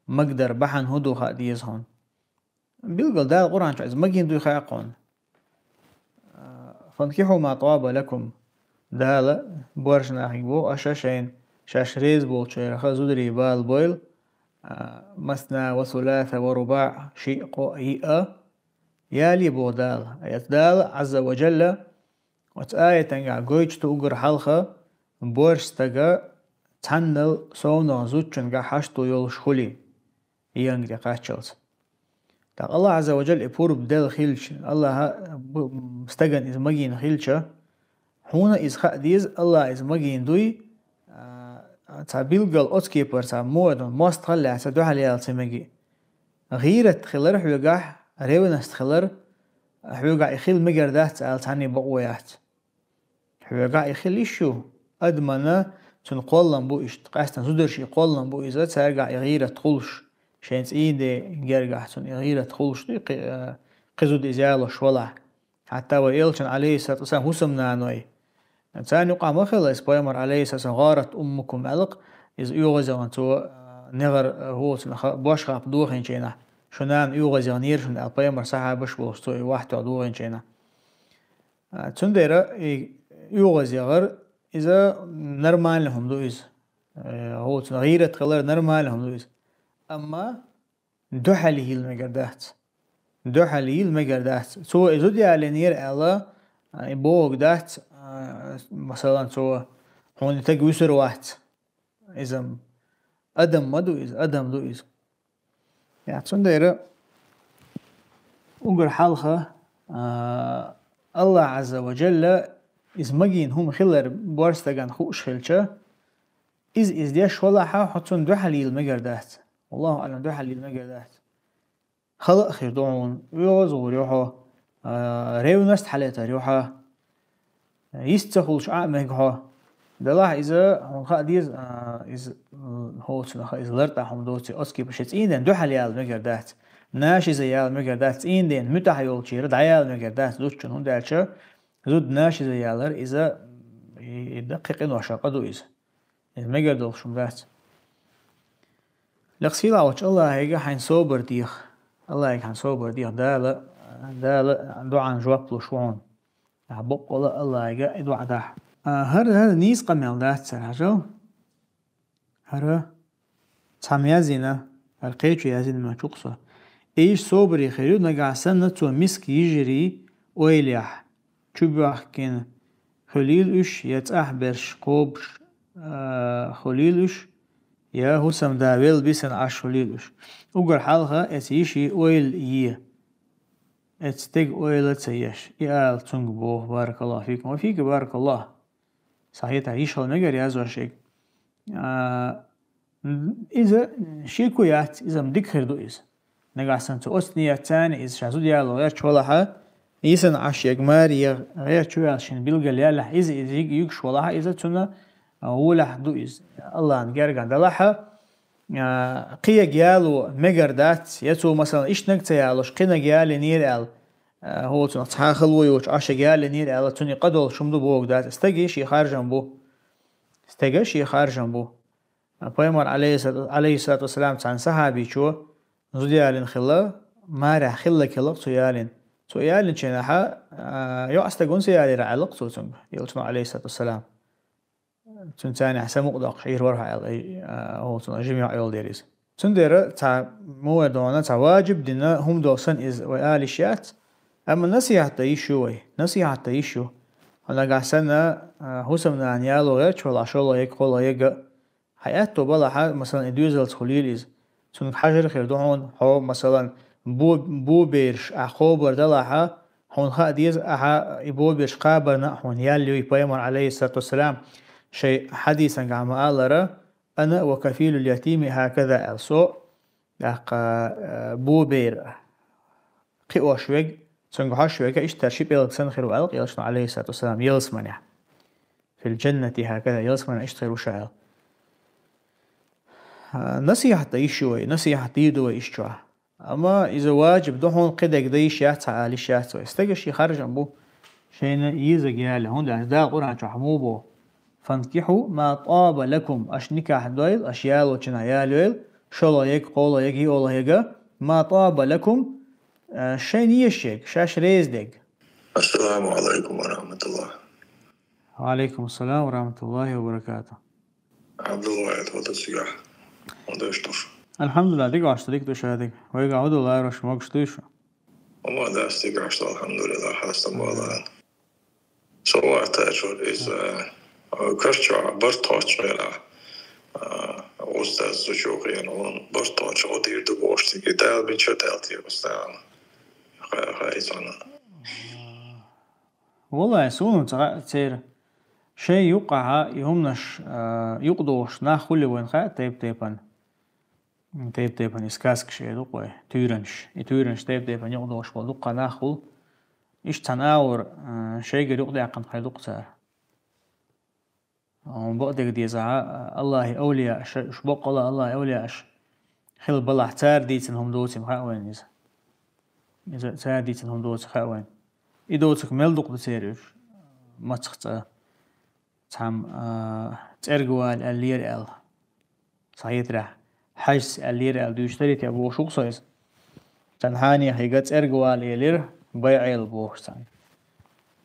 магадар бахьана хӀун ду хаа деза хьуна. Билггал Дала Къуръан чу иза магийна дуй хаьа хьуна. «Фанкихьу ма тӀаба лакум». Дала боьрша нахага боху, аша шайна, шаьш реза болчарах зударий бала бойла, а, масна ва суласа ва рубаӀ, шиъ, кхоъ, йиъ а, яле боху Дала. Аяц Дала, Ӏазза ва Джалла, оцу аятангахь гойтуш ду уггар хьалха, боьрша стага цхьаннал совнах зудчунгахь хьашто йолуш хуьлий, йиъанга тӀе кхаччалц. ТӀаккха АллахӀ Ӏазза ва Джалла и пурба делла хилча, АллахӀа бу-, стагана иза магийна хилча, хьуна иза хаа деза, АллахӀа иза магийна дуй, а, цхьа билггал оцу кепара цхьа муха ду, мостагӀалла лаьцна дуьхьал яла ца меги. ГӀийрат хилар хьоьгахь, ревность хилар хьоьгахь и хила мегар дац ала цхьанний бакъо яц. Хьоьгахь и хила йиш ю. Адамана цуьнан кхоллам бу иштта, къаьстина зударший кхоллам бу иза, цаьргахь и гӀийрат хуьлуш, шайн цӀийнан ден гергахь цунна и гӀийрат хуьлуш ду, кхи-, э, кхин зуда иза ялош валахь. Хьатта вай элчан, Ӏалайхиссалату вассалам, хӀусамнаной. Царна юкъахь ма хилла иза пайхамар, Ӏалайхиссалам, «ГӀарат уммукум» аьлла-кх, иза оьгӀазъяхна цо, э, негӀар, э, хӀоцунах бошхапа дохийначу хенахь. Шун нана оьгӀазъяхнера шуна аьлла, пайхамар сахьабаш болуш цо и вахтехь дохийначу хенахь. А, цундела и оьгӀазъяхар, иза нормально хӀума ду иза. Э, хӀоцунах гӀийрат хилар нормально хӀума ду иза. Амма дуьхьал йийла мегар дац. Дуьхьал йийла мегар дац. Цо и зуда ялийнера аьлла, а, и бохург дац, а, масалан, цо хьуна и стаг вуьсур вац. Иза адам ма ду иза, адам ду иза. Я, цундела уггар хьалха, а, АллахӀ Ӏазза ва Джалла иза магийна хӀума хилар боьрша стагана хууш хилча, иза, иза деш валахь, хьо цунна дуьхьал йийла мегар дац. ВаллахӀу аӀлам, дуьхьал йийла мегар дац. Хала а хир ду хьуна, оьгӀаз гӀур ю хьо, а, ревность хьалетар ю хьан, йист ца хуьлуш Ӏа а мега хьо. Делахь иза, хьуна хаа деза, а, иза, м, хӀоцунах иза лартӀахь хӀума доций, оцу кепара шен цӀийнан ден дуьхьал яла мегар дац. Наша иза яла мегар дац, цӀийнан ден муьтӀахь йолчуьра дӀаяла мегар дац зудчун, хӀунда аьлча зуда наша иза ялар, иза, и, и дан кхин къиношкахь къа ду иза. Иза мегар долуш хӀума дац. Лекха сийлахь волчу АллахӀига хьайн собар деха. АллахӀига хьайн собар деха. Дала, Дала доӀан жоп луш ву хьуна. Ахьа баккъала АллахӀига и доӀа дахьа. А, хӀара, хӀара нийса къамел дац цара, хьажал. ХӀара цхьамма яздина, хӀара кхечо яздина моьтту-кх со. И йиша собаре хир ю, нагахь санна цо миска йижарий ойлехь, чубоьхкина хуьлийла уьш, я цӀахь берш кхобуш, а, хуьлийла уьш, я хӀусамда велла бисина Ӏаш хуьлийла уьш. Уггар хьалха эца йишин ойла е. Эца стеган ойла ца еш. И ала цуьнга боху: «Баракаллаху фикум». «Ва фика баракаллах». Сахьихь, йиш хила мегар яздеш ерг. А, иза шеко яц, иза-м дика хир ду иза. Нагахь санна цо оцу ниятца иза ша зуда яло гӀерташ валахь, йисина Ӏаш ерг маре гӀерташ ваьлла шена билгал ялахь, иза, иза йиг-, йигуш валахь, иза цунна, а, гӀолехь ду иза. АллахӀна гергахь далахь, а, кхин ерг яло мегар дац, я цо, масалан, иштаниг ца ялош, кхиниг ялийнера аьлла, а, хӀоцунах цхьа хало йоцуш Ӏаш ерг ялийнера аьлла, цуьнан къа долуш хӀума ду бохург дац. Стеган шен харжам бу. Стеган шен харжам бу. Пайхамар, алейхиссалату, алейхиссалату вассалам, цхьана сахьабичо зуда ялийна хилла, марехь хилларг хилла-кх цо ялийна. Цо ялийначу хенахь, а, йоӀ стаг хӀунда ца ялийра аьлла-кх цо цуьнга, элчано, алейхиссалату вассалам. Цуьнан царнехь самукъадоккхуш Ӏийр вара хьо аьлла, ай, а, хӀоцунах жима йоӀ йолу дерриг иза. Цундела цхьа муха дона, цхьа важиб дина хӀума долу санна иза вай ала йиш яц, амма насихьат дан йиш ю вай, насихьат дан йиш ю. Хьо нагахь санна, а, хӀусамнана яло гӀерташ валахь, шолгӀа ерг, кхоалгӀа ерг а, хьан аьтто балахь, масалан, и доьзалца хуьлийла иза. Цуьнга хьажар хир ду хьуна, хьо, масалан, бо-, бобераш ахь кхобур далахь, хьуна хаа деза, ахьа и бобераш кхабарна а хьуна ял юй. Пайхамар, алейхиссалату вассалам, шайн хьадисангахь ма-аллара: «Ана ва кафилул ятими хӀаказа», аьлла, со, тӀаккха, а, бобер кхиош верг, цуьнга хьожуш верг а иштта ши пӀелг санна хир ву аьлла-кх элчано, алейхиссалату вассалам, ялсаманехь. في الجنة هكذا, ялсмален иштта хир ву ша аьлла. Насихьат дан йиш ю вай, насихьат дийр ду вай иштта чохь. Амма иза ваджиб ду хьуна, кхидерг дан йиш яц хьан ала йиш яц вай. Стага шен харжам бу, шайна езарг яла, хӀунда аьлча Дала Къуръан чохь муха боху: «فانكحوا ما طاب لكم», аша никахь дойла, аша ялочунах ялайойла, шолгӀа ерг, кхоалгӀа ерг, йоьалгӀа ерг, «ما طاب لكم», а, шайна езаш ерг, шаьш реза дерг. السلام عليكم ورحمة الله. وعليكم السلام ورحمة الله وبركاته. Ӏабдулвахьид, хӀун ду цигахь? ХӀун деш ду шу? Алхьамдулиллахь, дика ву шу, дика ду шу, дика. Вайгахь хӀун ду, ларош, могуш дуй шу? Амма дас дика ву шу, алхьамдулиллахь, хьастам бала. Со ватачур иза, а, карчо барт хоттуш хилла, а, устаз зучух хьийна, он барт хоттуш, о дийр ду бохуш цига, Дала бинчу Дала тӀе устагӀа. Ха-, хай цунна. Валлахьи, суна ца хаьа церан. Шайн юккъахьа и хӀуманаш, а, юкъадохуш нах хуьлий вайна хаьа тайп-тайпана. Тайп-тайпана и сказкаш эр ду-кх вай, туьйранаш. И туьйранаш тайп-тайпана юкъадохуш болу дуккха нах хуьлу. Иштта цхьана агӀор, а, шайгара юкъадаьккхина хир ду-кх цара. Бакъдерг деза, Аллахьи авлияаш, уьш баккъалла Аллахьи авлияаш хила балахь, цара дийцина хӀума доций хаьа вайна иза. Иза цара дийцина хӀума доций хаьа вайна. И доцург мел дукха ду церан уьш, мацах цӀа. Цхьамма, а, цӀерга вала аьллера аьлла. Схьахетарехь, хьаьжцӀа аьллера аьлла дуьйцуш дарий те бохуш ву-кх со иза. Цхьана хьанехига цӀерга вала элира, байӀел бохуш цхьаьна.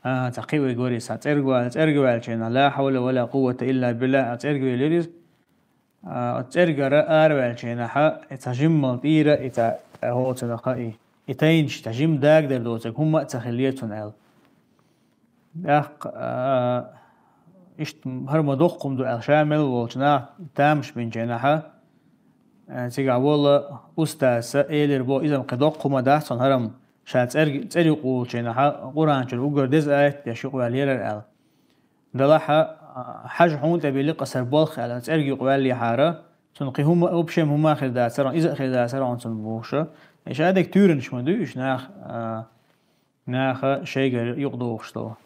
А, цхьа кхин верг вара иза, цхьа цӀерга вала, цӀерга ваьллачу хенахь, ла хьавла ва ла къуввата илла биллахь, а, цӀерга велира иза. А, оцу цӀергара араваьллачу хенахьа, и цхьа жиммал тӀера, и цхьа, а, хӀоцунах и, и тайнаш цхьа жимма дагадер доцург хӀумма а ца хиллера цунна аьлла. ТӀаккха, а, иштта хӀара ма доккха хӀума ду аьлла, ша мел волчу наха тамаш бинчу хенахьа, а, цигахь волу устаза элира боху, иза-м кхин доккха хӀума дац хьуна хӀара-м, ша цӀерг-, цӀер юкъа волчу хенахьа, Къуръан чуьра уггар деза аят деш юкъаваьллера аьлла. Делахь а, хьажа хьуна тӀе биллира-кх аса хӀара болх аьлла, цӀерга юкъаваьллехьара, цунна кхин хӀума, общем хӀума хир дацара, иза а хир дацара хьуна цунна бохуша. И ша дерг туьйранаш ма дуй уьш наха, а, наха шайгара юкъадохуш долу.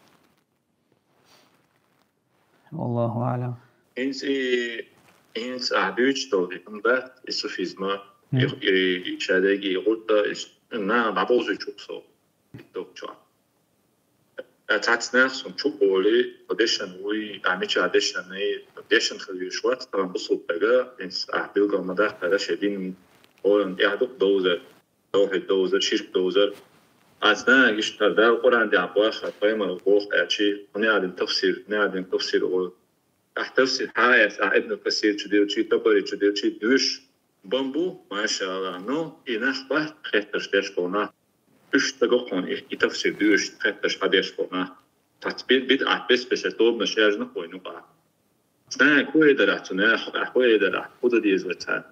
Валлаху аълам. ХӀинца и, хӀинца ахь дуьйцуш долу и хӀума дац, и суфизма, Мгм. и, и, и шадерг, и гӀурта, и ш-, наха дӀабовзуьйтуш ву со. ТикТок чохь. Ткъа цхьацца нах суна чу а олий, хьо дешан вуй, ахь мичахь дешан ю, дешан хила везаш вац, тахана бусулба стага, хӀинца ахь билгал ма даккхара, шен дин, хӀоранна тӀехь дукха довзар, тавхьид довзар, ширк довзар. Ткъа цхьана нахе иштта хӀара Дала Къуръан тӀехь боху, хӀара пайхамар боху аьлчи, хӀун яа дина тафсир, хӀун яа дина тафсир олу. Ахь тафсир хьан а эцна, ахь Ибн Касир чу дилчи, Табари чу дилчи, доьшуш бан бу, машаАллахӀ. Ну, и нах бац хеттарш деш болу нах. Уьш стага кхуьнан и, и тафсир доьшуш хеттарш хьан деш болу нах. Цхьацца бид-, бидӀат бес-бесара тобанаш яьржина-кх вайна юкъахь. Цхьана хӀун эр дара ахь цу нахах, ахь хӀун эр дара ахь, хӀун дан деза вай царна?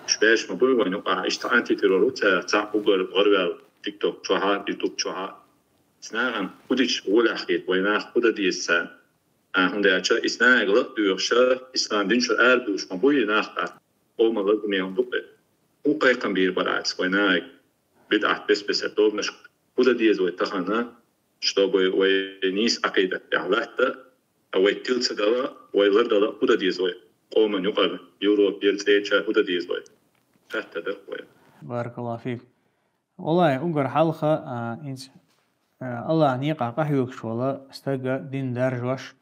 Уьш баьржаш ма бу вайна юкъахь, иштта антитеррор ву цара, цхьаъ уггар гӀараваьлла, тикток чохь а, ютуб чохь а. Цу нахана хӀун дича гӀолехь хета вай нах, хӀун дан деза царна? А, хӀунда аьлча, и цу нахе лакха доьхуш, ислам дин чуьра арадуьйлуш ма бу и нах, къоман лараме хӀума ду-кх. ХӀун кхайкхам бийр бара Ӏаьрца вай нахе? БидӀат бес-бесара тобанашка хӀун дан деза вай тахана, чтобы вай нийса Ӏакъидат тӀехь латта, а вай тила ца дала, вай лардала хӀун дан деза вай? Къоман юкъара, Европера, цӀерачара хӀун дан деза вай? Хатта дара вай. Баракаллаху фик. Валлахи, уггар хьалха, а, хӀинца, а, Аллахьан некъахь къахьоьгуш волу стага дин даржош,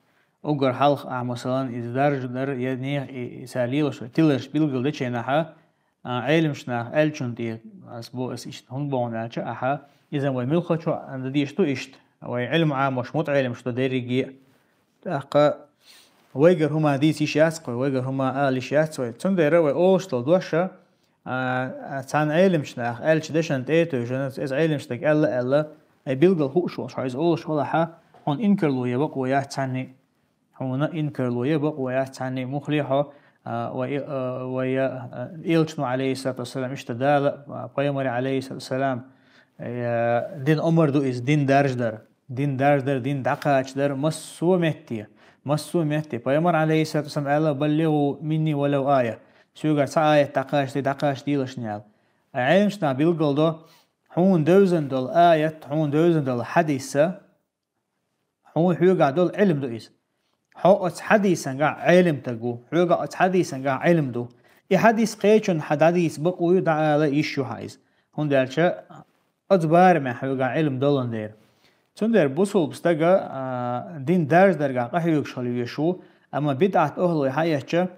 уггар хьалха ахь, масалан, иза даржа дар я нехан и, и ца лелаш, тиларш билгал дечу хенахьа, а, Ӏеламчу наха аьллачунна тӀе, ас бо, ас иштта хӀунда боху аьлча, ахьа, иза вай муьлххачо а дан дезаш ду иштта, вай Ӏилма Ӏамош мутаӀеламаш ду дерриге а. ТӀаккха вайгара хӀума дийца йиш яц-кх вай, вайгара хӀума ала йиш яц вай. Цундела вай олуш долу дош, а, а, цхьана Ӏеламчу наха аьллачу дешан тӀе а тевжина, иза Ӏеламчу стага аьлла-аьлла, ай билггал хууш волуш хьо иза олуш валахьа, хьуна инкарло ян бакъо яц цхьанне. Хьуна инкарло ян бакъо яц цхьанне, муххале хьо, а, вай, а, вай, а, элчано, алейхиссалату вассалам, иштта Дала, а, пайхамаре, алейхиссалату вассалам, э, дин омар ду иза, дин даржадар. Дин даржадар, дин дӀакхачадар массо а метте. Массо а метте. Пайхамар, алейхиссалату вассалам, аьлла: «БаллигӀу минни валав ая». Соьгара цхьа аят дӀакхачадий, дӀакхачадийлаш аьлла. Ӏеламчу наха билггал до, хьуна девзина долу аят, хьуна девзина долу хьадиса, хьуна хьоьгахь долу Ӏилма ду иза. Хьо оцу хьадисангахь Ӏелимтаг ву, хьоьгахь оцу хьадисангахь Ӏилма ду. И хьадис кхечунна хьан дӀадийца бакъо ю, дӀаала йиш ю хьан иза. ХӀунда аьлча оцу барамехь хьоьгахь Ӏилма долун дера. Цундела бусулба стага, а, дин даржадаргахь къахьоьгуш хила везаш ву, амма бидӀат охӀлой хьаэцча,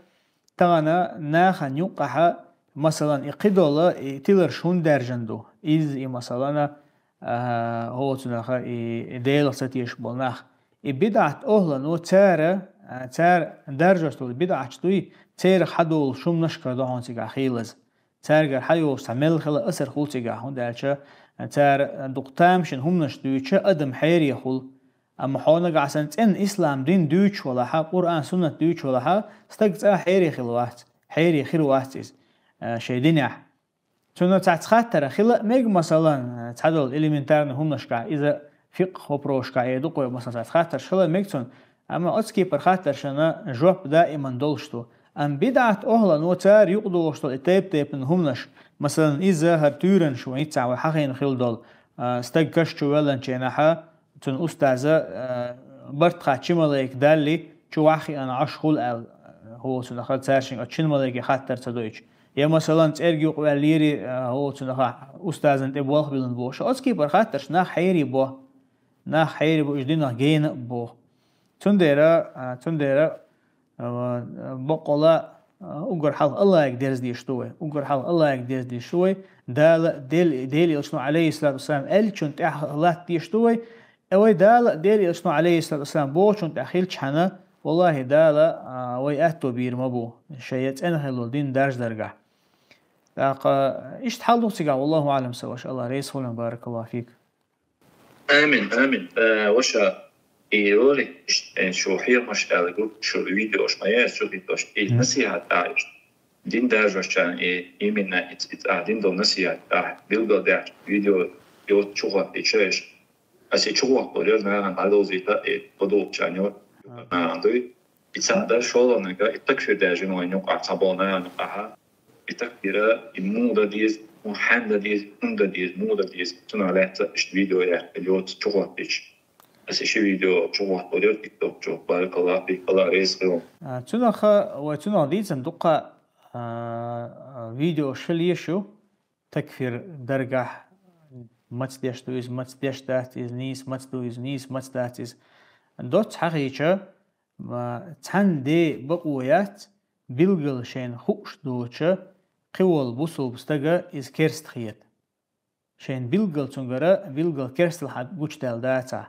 тахана нахана юккъахьа, масалан, и кхидолу, и тиларш хӀунда даьржина ду? Иза и, масалана, а, хӀоцунаха и, и Делах ца тешаш болу нах. И бидӀат охӀлано цара, а, цара даржош долу бидӀаташ дуй, церах хьадолуш хӀуманаш карадо хьуна цигахь хийлаза. Цаьргара хьайолуш цхьа мел хила асар хуьлу цигахь, хӀунда аьлча цара дукха тамашийна хӀуманаш дуьйцуча адам хьере хуьлу. Амма хьо нагахь санна цӀена ислам дин дуьйцуш валахьа, Къуръан, суннат дуьйцуш валахьа, стаг цкъа хьере хила вац, хьере хир вац иза, а, шайн динехь. Цунна цхьацца хаттара хила а мега, масалан, цхьадолу элементарный хӀуманашкахь, иза фикъх вопросашкахь э ду-кх вай, масалан, цхьацца хаттарш хила а мега цунна, амма оцу кепара хаттаршна жоп даиман долуш ду. Амма бидӀат охӀлано цара юкъадохуш долу и тайп-тайпана хӀуманаш, масалан, иза хӀара туьйранаш вайн йиццахь вай хьахийна хила долу, а, стаг каш чу ваьллачу хенахьа, цуьнан устаза, а, барт хатта ши малайка далли, чу ваххиъна Ӏаш хуьлу аьлла, хӀоцунах цара шайна оцу шина малайке хаттар ца дойтуш. Я, масалан, цӀерга юкъаваьллера, а, хӀоцунах устазан тӀе болх биллина бохуш. Оцу кепара хаттарш нах хьере бо. Нах хьере бо, уьш динах гена а боху. Цундела, а, цундела, а, баккъала, а, уггар хьалха Аллахьига дерза дезаш ду вай. Уггар хьалха Аллахьига дерза дезаш ду вай. Дала, Дел-, Делан Элчано, алейхиссалату вассалам, аьллачунна тӀехь латта дезаш ду вай. Э, вай Дала, Делан Элчано, алейхиссалату вассалам, бохучунна тӀехь хилчхьана, валлахьи, Дала, а, вай аьтто бийр ма бу, шайн цӀена хилла дин даржадаргахь. ТӀаккха иштта хьал ду цигахь, валлаху аълам, сан ваша, Аллах реза хуьлда, баракаллаху фик. Амин, амин. Э, ваша, и ролик, э, шу хьехамаш аьлла, группа, шу видеош ма яц, шу хӀиттош, и насихьат а иштта. Дин даржошчарна и именно и, и цӀа дин долу насихьат а билггал даьхьча, видео йоцу чу хӀоттийча иштта. Аса и чу хӀоттор яра нахана дӀадовзийта, и подолчарна йо, нахана дуй. И цхьаъ дар шолгӀаниг, и такфир даьржина вайн юкъахь цхьаболу нахана юкъахьа. И такфира, и муха дан деза, хьанна дан деза, хӀунда дан деза, муха дан деза, цунах лаьцна иштта видео яьккхина йоцу чу хӀоттийча. Аса и ши видео чу хӀоттор яра тикток чу, баракаллаху фик, Аллах реза хуьлда. А, цунаха, вай цунах дийцина дуккха, а, видеош хила езаш ю, такфир даргахь, маца деш ду иза, маца деш дац иза, нийса маца ду иза, нийса маца дац иза. Доцца хьахийча, ма, цхьанна де бакъо яц, билггал шайна хууш доцуча, кхин волу бусулба стага иза керста хета. Шайна билггал цуьнгара, билггал керсталла хьан гучудаьлла дацахь.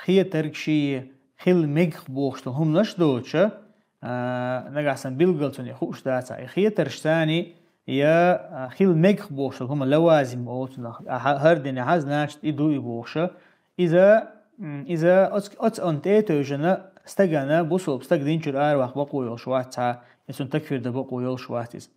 Хетарг ший хила мегах бохуш долу хӀуманаш доцуча, а, нагахь санна билггал цунна и хууш дацахь. И хетарш царний я, а, хила мегах бохуш долу хӀума лавазим олу цунах. А, хьа-, хӀара динехь, значит, и ду и бохуша. Иза, м, иза оц-, оцу онна тӀе а тевжина, стагана, бусулба стаг дин чуьра араваккха бакъо йолуш вац цхьа, и цунна такфир дан бакъо йолуш вац иза.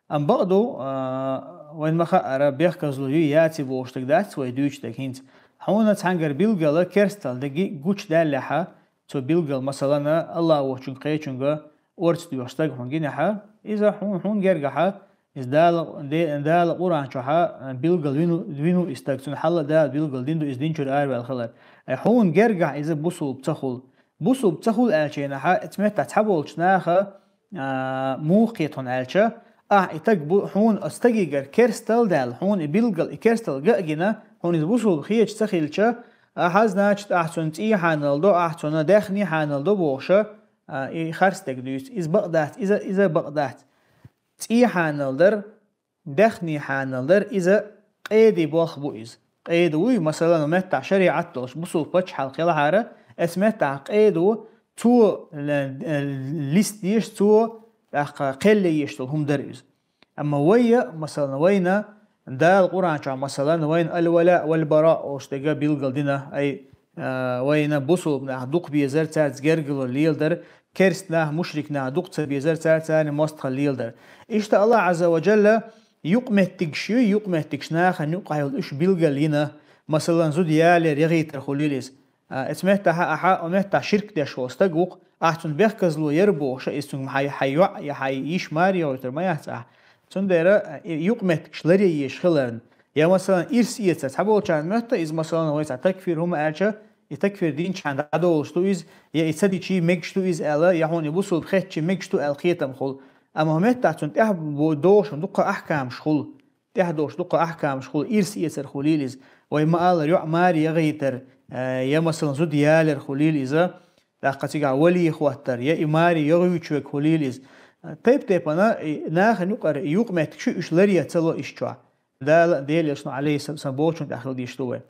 Амма бакъду, а, вайн ма хаъара, бехказло юй яций бохуш стаг дац вай дуьйцу стаг хӀинца. Хьуна цхьаьнгара билггала керсталла дерг гучудаьллехьа, цо билггал, масалана, Аллах воцчуьнга кхечуьнга орца доьхуш стаг хьуна гинехьа, иза хьуна, хьуна гергахьа, иза Дала, Де-, Дала Къуръан чохьа билггал вину, вину и стаг, цунна хьалла Дала билггал дин ду, иза дин чуьра араваьлла хилар. Ай хьуна гергахь иза бусулба ца хула. Бусулба ца хула аьллачийнахьа, эцу меттахь цхьаболчу наха, а, муха кхета хьуна аьлча, ахь и таг бу-, хьуна оцу стагигара керсталла даьлла, хьуна и билггал и керсталла ган а гина, хьуна иза бусулба хеташ ца хилча, ахьа, значит, ахь цунна цӀий хьанал до, ахь цунна даьхний хьанал до бохуша, а, и харц дерг дуьйцу. Иза бакъ дац, иза, иза бакъ дац. ЦӀий хьанал дар, даьхний хьанал дар, иза къеди болх бу иза. Къеда вуй, масалан, меттахь шариӀат долуш, бусулба пачхьалкх елахьара, эцу меттахь къеда ву, цо, э, э, листа еш, цо, тӀаккха кхел еш долу хӀума дара иза. Амма вайя, масалан, вайна Дала Къуръан чохь, масалан, вайна аль-вала валь-бара олуш дерг билггал дина, ай, а, вайна бусулба нах дукха безар, цаьрца гергарло леладар, керст нах, мушрик нах дукха ца безар, цаьрца царна мостагӀалла леладар. Иштта Аллах Азза ва Джалла юкъаметтигаш ю, юкъаметтигаш нахана юкъахь йолу уьш билггал йина, масалан, зуда ялор, яхийтар хуьлийла иза. А, эцу меттахьа ахьа, о меттахь ширк деш волу стаг ву-кх, ахь цунна бехказло яра бохуша, иза цуьнга хьайн, хьайн йоӀ я хьайн йиша маре йойтур ма яц ахь. Цундела, а, и юкъаметтигаш ларъян езаш хиларна. Я, масалан, ирс эцар цхьаболчарна моьтту, иза, масалан, вай цхьа такфир хӀума аьлча, И такфир динчхьана дӀадолуш ду иза, я и ца дичий мегаш ду иза аьлла, я хьуна и бусулба хетчий мегаш ду аьлла кхетам хула. Амма хӀун меттахь цунна тӀехь бо-, дохуш дуккха ахкамаш хула. ТӀехь дохуш дуккха ахкамаш хула, ирс эцар хулийла иза. Вай ма-аллара, йоӀ маре яхийтар, э, я, масалан, зуда ялар хулийла иза, тӀаккха цигахь вали хӀоттар, я и маре йохуьйтуш верг хулийла иза. Тайп-тайпана, и нахана юкъара, юкъаметтигаш уьш ларъян ца ло ишчохь. Дала а, Делан Элчано, алейхиссалам, бохучунна тӀехь хила дийш ду вай.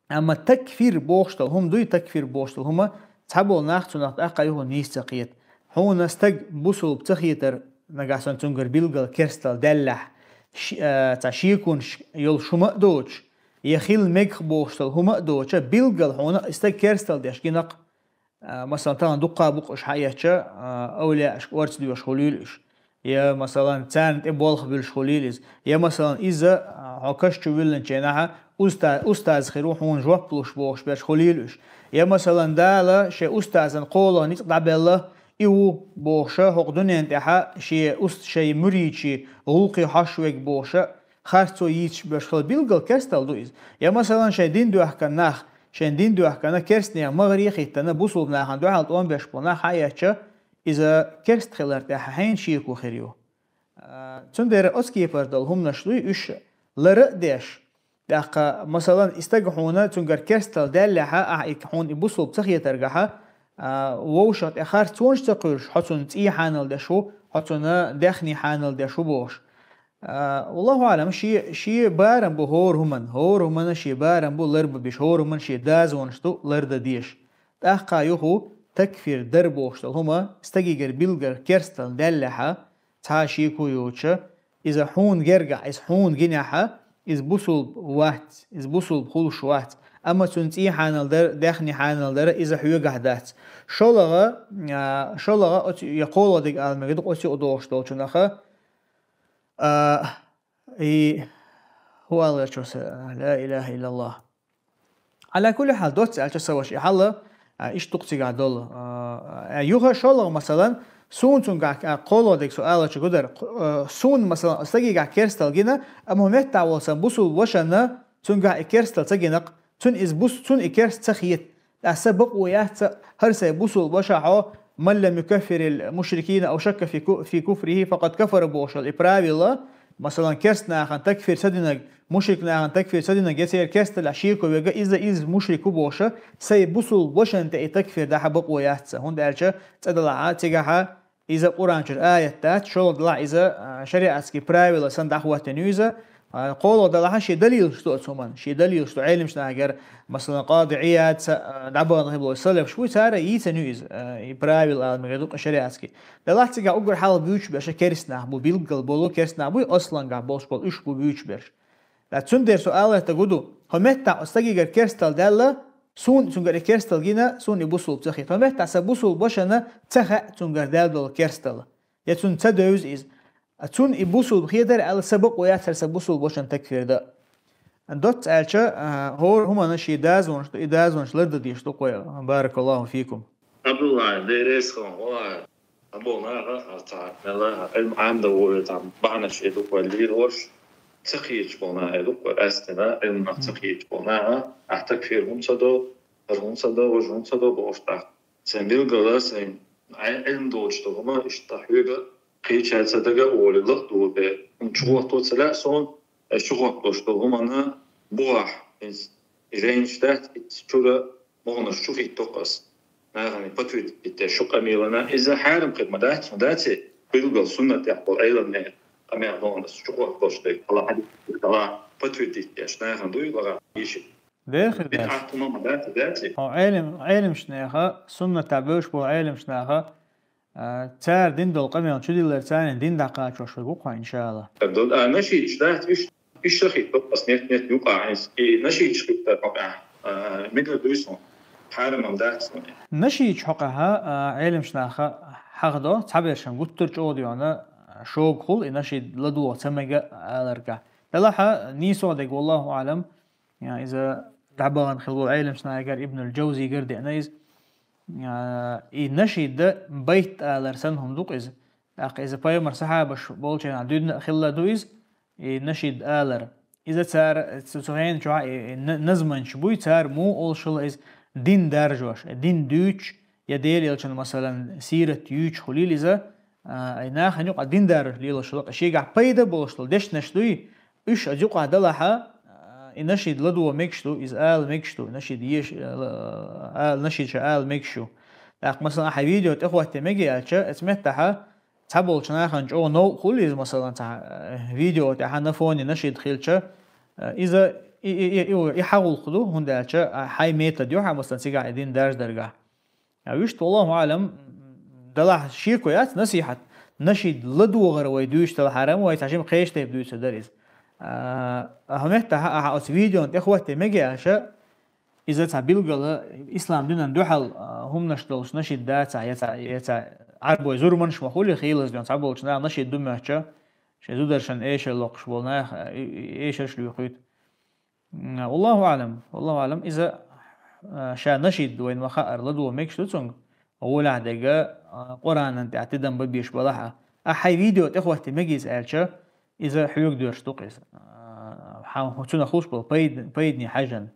Амма такфир бохуш долу хӀума дуй, такфир бохуш долу хӀума, цхьаболу нах цунах тӀаккха а юха нийса ца кхета. Хьуна стаг бусулба ца хетар, нагахь санна цуьнгара билггал керстал даьллехь, ши-, а, цхьа шеконаш йолуш хӀума а доцуш, я хила мегах бохуш долу хӀума а доцуш, билггал хьуна и стаг керстал деш гинакх, а, масалан, тахана дуккха а бу-кх уьш хьаэцча, а, овлияашка орца доьшуш хулийла уьш. Я, масалан, царна тӀе болх буьллуш хулийла иза. Я, масалан, иза, а, хьо каш чу виллинчу хенахь, уста-, устаз хир ву хьуна жоп луш бохуш берш хулийла уьш. Я, масалан, Дала шайн устазан кхоалгӀа ницкъ дӀабелла, и ву бохуша, хӀокху дуьнен тӀехь шен уст-, шайн муьридийн гӀуллакхе хьожуш верг бохуша, харцо йийцуш берш хила, билггал керстал ду иза. Я, масалан, шайн дин доьхкина нах, шайн дин доьхкина керстанех магӀаре а хӀиттина, бусулба нахана дуьхьал тӀом беш болу нах хьаэцча, иза керста хилар тӀехь хьенан шеко хир ю? А, цундела оцу кепара долу хӀуманаш дуй уьш лара а деш, тӀаккха, масалан, и стаг хьуна цуьнгара керстал даьллехьа, ахьа и хьуна и бусулба ца хетаргахьа, а, вовшах тӀе харцонаш ца кхуьйсуш, хьо цунна цӀий хьанал деш ву, хьо цунна даьхний хьанал деш ву бохуш. А, валлаху аълам, шен, шен барам бу хӀора хӀуманна, хӀора хӀуманна шен барам бу ларбан безаш, хӀора хӀуманна шен дозанаш ду лардан дезаш. ТӀаккха юха такфир дар бохуш долу хӀума, стагигара билггал керстал даьллехьа, цхьа а шеко йоцуша, иза хьуна гергахь, иза хьуна гинехьа, иза бусулба вац, иза бусулба хуьлуш вац. Амма цунна цӀий хьанал дар, даьхний хьанал дар, иза хьоьгахь дац. ШолгӀа, а, шолгӀа оцу, я кхоалгӀа дерг ала мегар ду-кх оцу юкъа дохуш долчух, а, и хӀун ала гӀерташ ву аса, ла илаха иллаллах. Ала кулли хьал, доцца аьлча, сан ваша, и хьал, а, иштта ду-кх цигахь долу. А, юха шолгӀа, масалан, суна цуьнгахь, а, кхоалгӀа дерг со аларчу гудар, а, суна, масалан, стагигахь керстал гина, амма хӀун меттахь волу сан бусулба вашанна цуьнгахь и керстал ца гина-кх, цунна иза бус-, цунна и керста ца хета. Аса бакъо яц ца, хӀара сайн бусулба ваша хьо, «Ман лам юкаффирил мушрикина ау шакка фи ку-, фи куфрихи, факъад кафара» бохуш йолу и правила, масалан, керста нахана такфир ца динарг, мушрик нахана такфир ца динарг, я церан керсталлехь шеко верг, иза, иза мушрик ву бохуша, сайн бусулба вашанна тӀе и такфир дахьа бакъо яц ца. ХӀунда аьлча цӀа далахьа, цигахьа иза Къуръан чуьра аят дац, шолгӀа далахь иза, а, шариатский правила санна дӀахӀоттийна ю иза, а, кхоалгӀа далахьа шен далилаш ду оцу хӀуманна, шен далилаш ду Ӏеламчу нахагара, масалан, Къади Ӏияд, са-, а, дӀабахана хилла болу салафаш буй, цара йийцина ю иза, а, и правила ала мегар ду-кх шариатский. Далахь цигахь уггар хьалха буьйцуш берш керста нах бу, билггал болу керста нах буй, аслангахь болуш болу уьш бу буьйцуш берш. Ткъа цундела со ала гӀертарг хӀун ду, хӀокху меттехь оцу стагигара керстал даьлла, суна цуьнгара и керстал гина, суна и бусулба ца хета. ХӀокху меттехь сан бусулба вашанна ца хаьа цуьнгара даьлла долу керстал. Я цунна ца девза иза. А цунна и бусулба хетара аьлла, сан бакъо яц хӀара сан бусулба вашанна такфир дан. Доцца аьлча, а, хӀора хӀуманна шен дозанаш ду, и дозанаш лардан дезаш ду-кх вай. Баракаллаху фикум. Абдулла, деррес хан, валлахӀи. Або наха, а, цхьа, мела, Ӏилма Ӏамдан вуьйр, цхьа бахьанаш э ду-кх вай лелош, ца кхеташ болу нах э ду-кх вай, къаьсттина, Ӏилманах ца кхеташ болу наха, ахь такфир хӀунда ца до, хӀара хӀунда ца до, важа хӀунда ца до бохуш тӀаккха. Сайн билггала, сайн Ӏи-, Ӏилма долчу долу хӀума иштта хьоьга кхечаьрца дага а волий, лакъ а долу бен, хӀума чухӀотто ца лаьа суна, ас чухӀоттош долу хӀуманна бухахь, иза жайнаш дац, иза чуьра могӀанаш чу хӀиттокх ас. Нахана подтвердить деш шу къамелана, иза хьарам хир ма дац, ма дац, билггал суннатехь болу Ӏеламнехан къамел могӀанаш чухӀоттош дерг, хьала хьадис, хьала подтвердить деш нахана дуй, лагӀа йиш. Дехир дац. БидӀат хӀума ма дац, дац. Хьо Ӏелим-, Ӏелимчу неха, суннатехь бевзаш болу Ӏелимчу наха, а, цара дина долу къамел чудиллар, царна дин дӀакхачош верг ву-кх хьо, иншаАллахӀ. А, нашидаш дац, уьш, уьш ца хӀиттокх ас, нет, нет, юкъахь хьайна. И нашидаш хӀиттар хьо тӀехь, а, мегар дуй суна. Хьарам-м дац суна. Нашидаш хьокъехь, а, Ӏелимчу наха хьахадо, цхьабершан гуттар а чӀогӀа дуьйна, шога хуьлу и нашид ладогӀа ца мега аларгахь. Делахь а нийсо дерг, валлахӀу аӀлам, а, иза дӀабахана хилла волу Ӏелимчу нахагара, Ибнул Джавзигара деана иза. А, и нашид байт алар санна хӀума ду-кх иза. ТӀаккха иза пайхамаран сахьабаш болчу хенахь дуьйна а хилла ду иза, и нашид алар. Иза цара, цу, цу хенан чохь и, и на-, назманчаш буй, цара муха олуш хилла иза, дин даржош, дин дуьйцуш, я Делан элчан, масалан, сират юьйцуш хуьлийла иза, а, ай нахана юкъа дин даржош лелаш хилла, шегахь пайда болуш долу дешнаш дуй, уьш а юкъахь далахьа, а, и нашид ладогӀа мегаш ду, иза ала мегаш ду, нашид еш, а, ала, нашид ша ала мегаш ю. ТӀаккха, масалан, ахьа видео тӀехӀотте мега аьлча, эца меттахьа, цхьаболчу нахана чӀогӀа новкъа хуьлу иза, масалан, цхьа, э, видео тӀехьа на фоне нашид хилча, э, иза и, и, и, и, и хьагӀуллакх ду, хӀунда аьлча, а, хьайн метод ю хьан, масалан, цигахь и дин даржа даргахь. А вуьшта, валлаху аӀлам, далахь шеко яц насихьат, нашид ладогӀар вай дуьйцуш далахьара, вай цхьа жима кхечу тайпа дуьйцур дара иза. А, а хӀун меттахьа, ахьа оцу видеон тӀехӀотте мега аьлча, иза цхьа билггала ислам динан дуьхьал, а, хӀуманаш долуш нашид дацахь, я цхьа, я цхьа Ӏарбой зурманаш ма хуьлий, хийлаза дуьйна цхьаболчу наха нашид ду моьттуча, шайн зударшна эшар локхуш болу нах, а, и, и, эшарш лоьхуьйту. М, валлаху аӀлам, валлаху аӀлам, иза, а, ша нашид вайна ма хаъара ладогӀа мегаш ду цуьнга, гӀолехь дерг, а, Къуранан тӀехь тидам бан безаш балахьа. А хьайн видео тӀехӀотте мега иза аьлча, иза хьоьга доьрзуш ду-кх иза. А, хьан, цунах хуьлуш болу пайда-, пайдане хьаьжжина.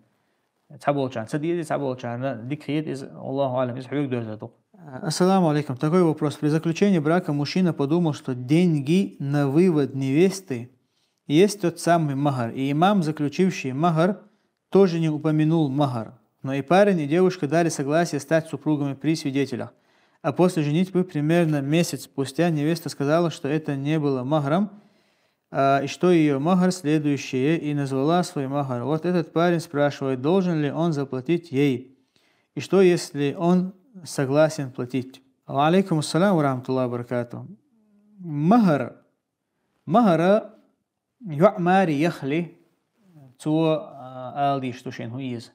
Цхьаболчарна ца деза, цхьаболчарна дика хета иза, валлаху аӀлам, иза хьоьга доьрзур ду-кх. Ассаламу алейкум. Такой вопрос. При заключении брака мужчина подумал, что деньги на вывод невесты есть тот самый махар. И имам, заключивший махар, тоже не упомянул махар. Но и парень, и девушка дали согласие стать супругами при свидетелях. А после женитьбы, примерно месяц спустя, невеста сказала, что это не было махром, а, и что её махар следующее, и назвала свой махар. Вот этот парень спрашивает, должен ли он заплатить ей, и что, если он согласен платить. Ва алейкум ассалам ва рахматуллахи ва баракатух. Махар. Махара йоӀ маре яхале, цо, а, ала дезаш ду шена хӀун еза.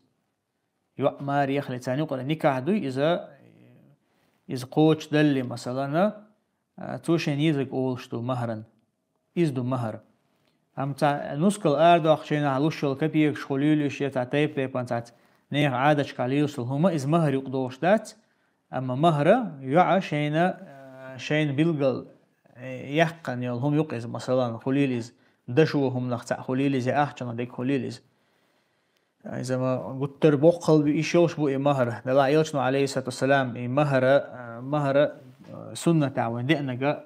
ЙоӀ маре яхале, царна юкъара никахь дуй иза, иза кхочушдалале, масалана, а, цо шена езарг олуш ду махаран. Иза ду махар. Амма цхьа нускал арадоккхучу хенахь луш йолу капекаш хуьлийла уьш, я цхьа тайп-тайпана цхьацца нехан Ӏадаташкахь лелаш долу хӀума, иза махар юкъа догӀуш дац, амма махара йоӀа шайна, а, шайна билггал, э, яьккхина йолу хӀума юкъа иза, масалан, хуьлийла иза, дашо хӀуманах цхьаъ хуьлийла иза, я ахчанах дерг хуьлийла иза. Иза ма гуттар боккхал йиш йолуш бу и махар. Делахь элчано, алейхиссалату вассалам, и махара, а, махара, а, суннатехь вайн деанарг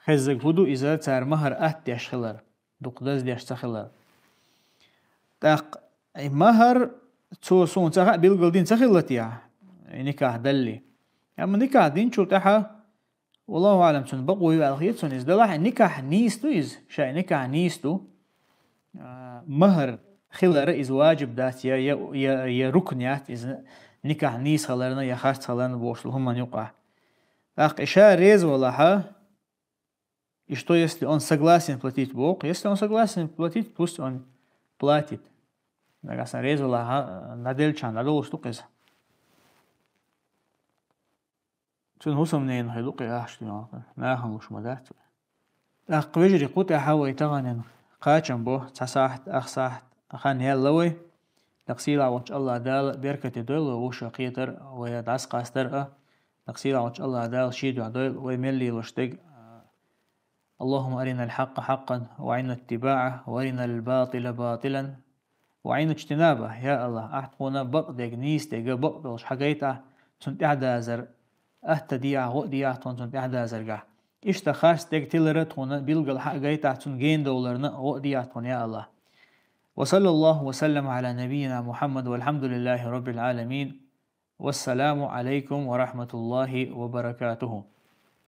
хеззарг хӀун ду, иза цара махар атта деш хилар, дукха даза деш ца хилар. ТӀаккха и махар цо суна ца хаьа, билггал дина ца хилла техьа, и никахь далале. Амма никахь динчул тӀаьхьа, валлаху аӀлам, цунна бакъо ю аьлла хета суна иза. Делахь и никахь нийса ду иза, ша и никахь нийса ду. А, махар хилара иза ваджиб дац, я, я, я, я рукн яц иза никахь нийса хиларна, я харц хиларна бохуш долу хӀуманна юкъахь. ТӀаккха и ша реза валахьа, и что, если он согласен платить, боху? Если он согласен платить, пусть он платит. Нагахь санна реза валахьа, дӀаделлачхьана дӀадолуш ду-кх иза. Цуьнан хӀусамненан хир ду-кх и ахча, нахана луш ма дац вай. ТӀаккха, вежарий, кху тӀехьа вай таханлерчу кхачам бо, цхьа сахьт, ах сахьт хан яьлла вай. ТӀаккха сийлахь волчу АллахӀ Дала беркате дойла вай вовшах кхетар, вай дӀасакъастар а. ТӀаккха сийлахь волчу АллахӀ Дала шен дуьхьа дойла вай мел лелош дерг. اللهم أرنا الحق حقا وأرنا اتباعه وأرنا الباطل باطلا وأرنا اجتنابه. Я АллахӀ, Ахь тхуна бакъдерг, нийсадерг бакъ долуш хьагайтахь, цунна тӀаьхьадазар атта дехьа, гӀо а дехьа тхуна цунна тӀаьхьадазаргахь. Иштта харцдерг тилара тхуна билггал хьагайтахь, цунна генадовларна гӀо а дехьа тхуна, я АллахӀ. وصلى الله وسلم على نبينا محمد والحمد لله رب العالمين. والسلام عليكم ورحمة الله وبركاته.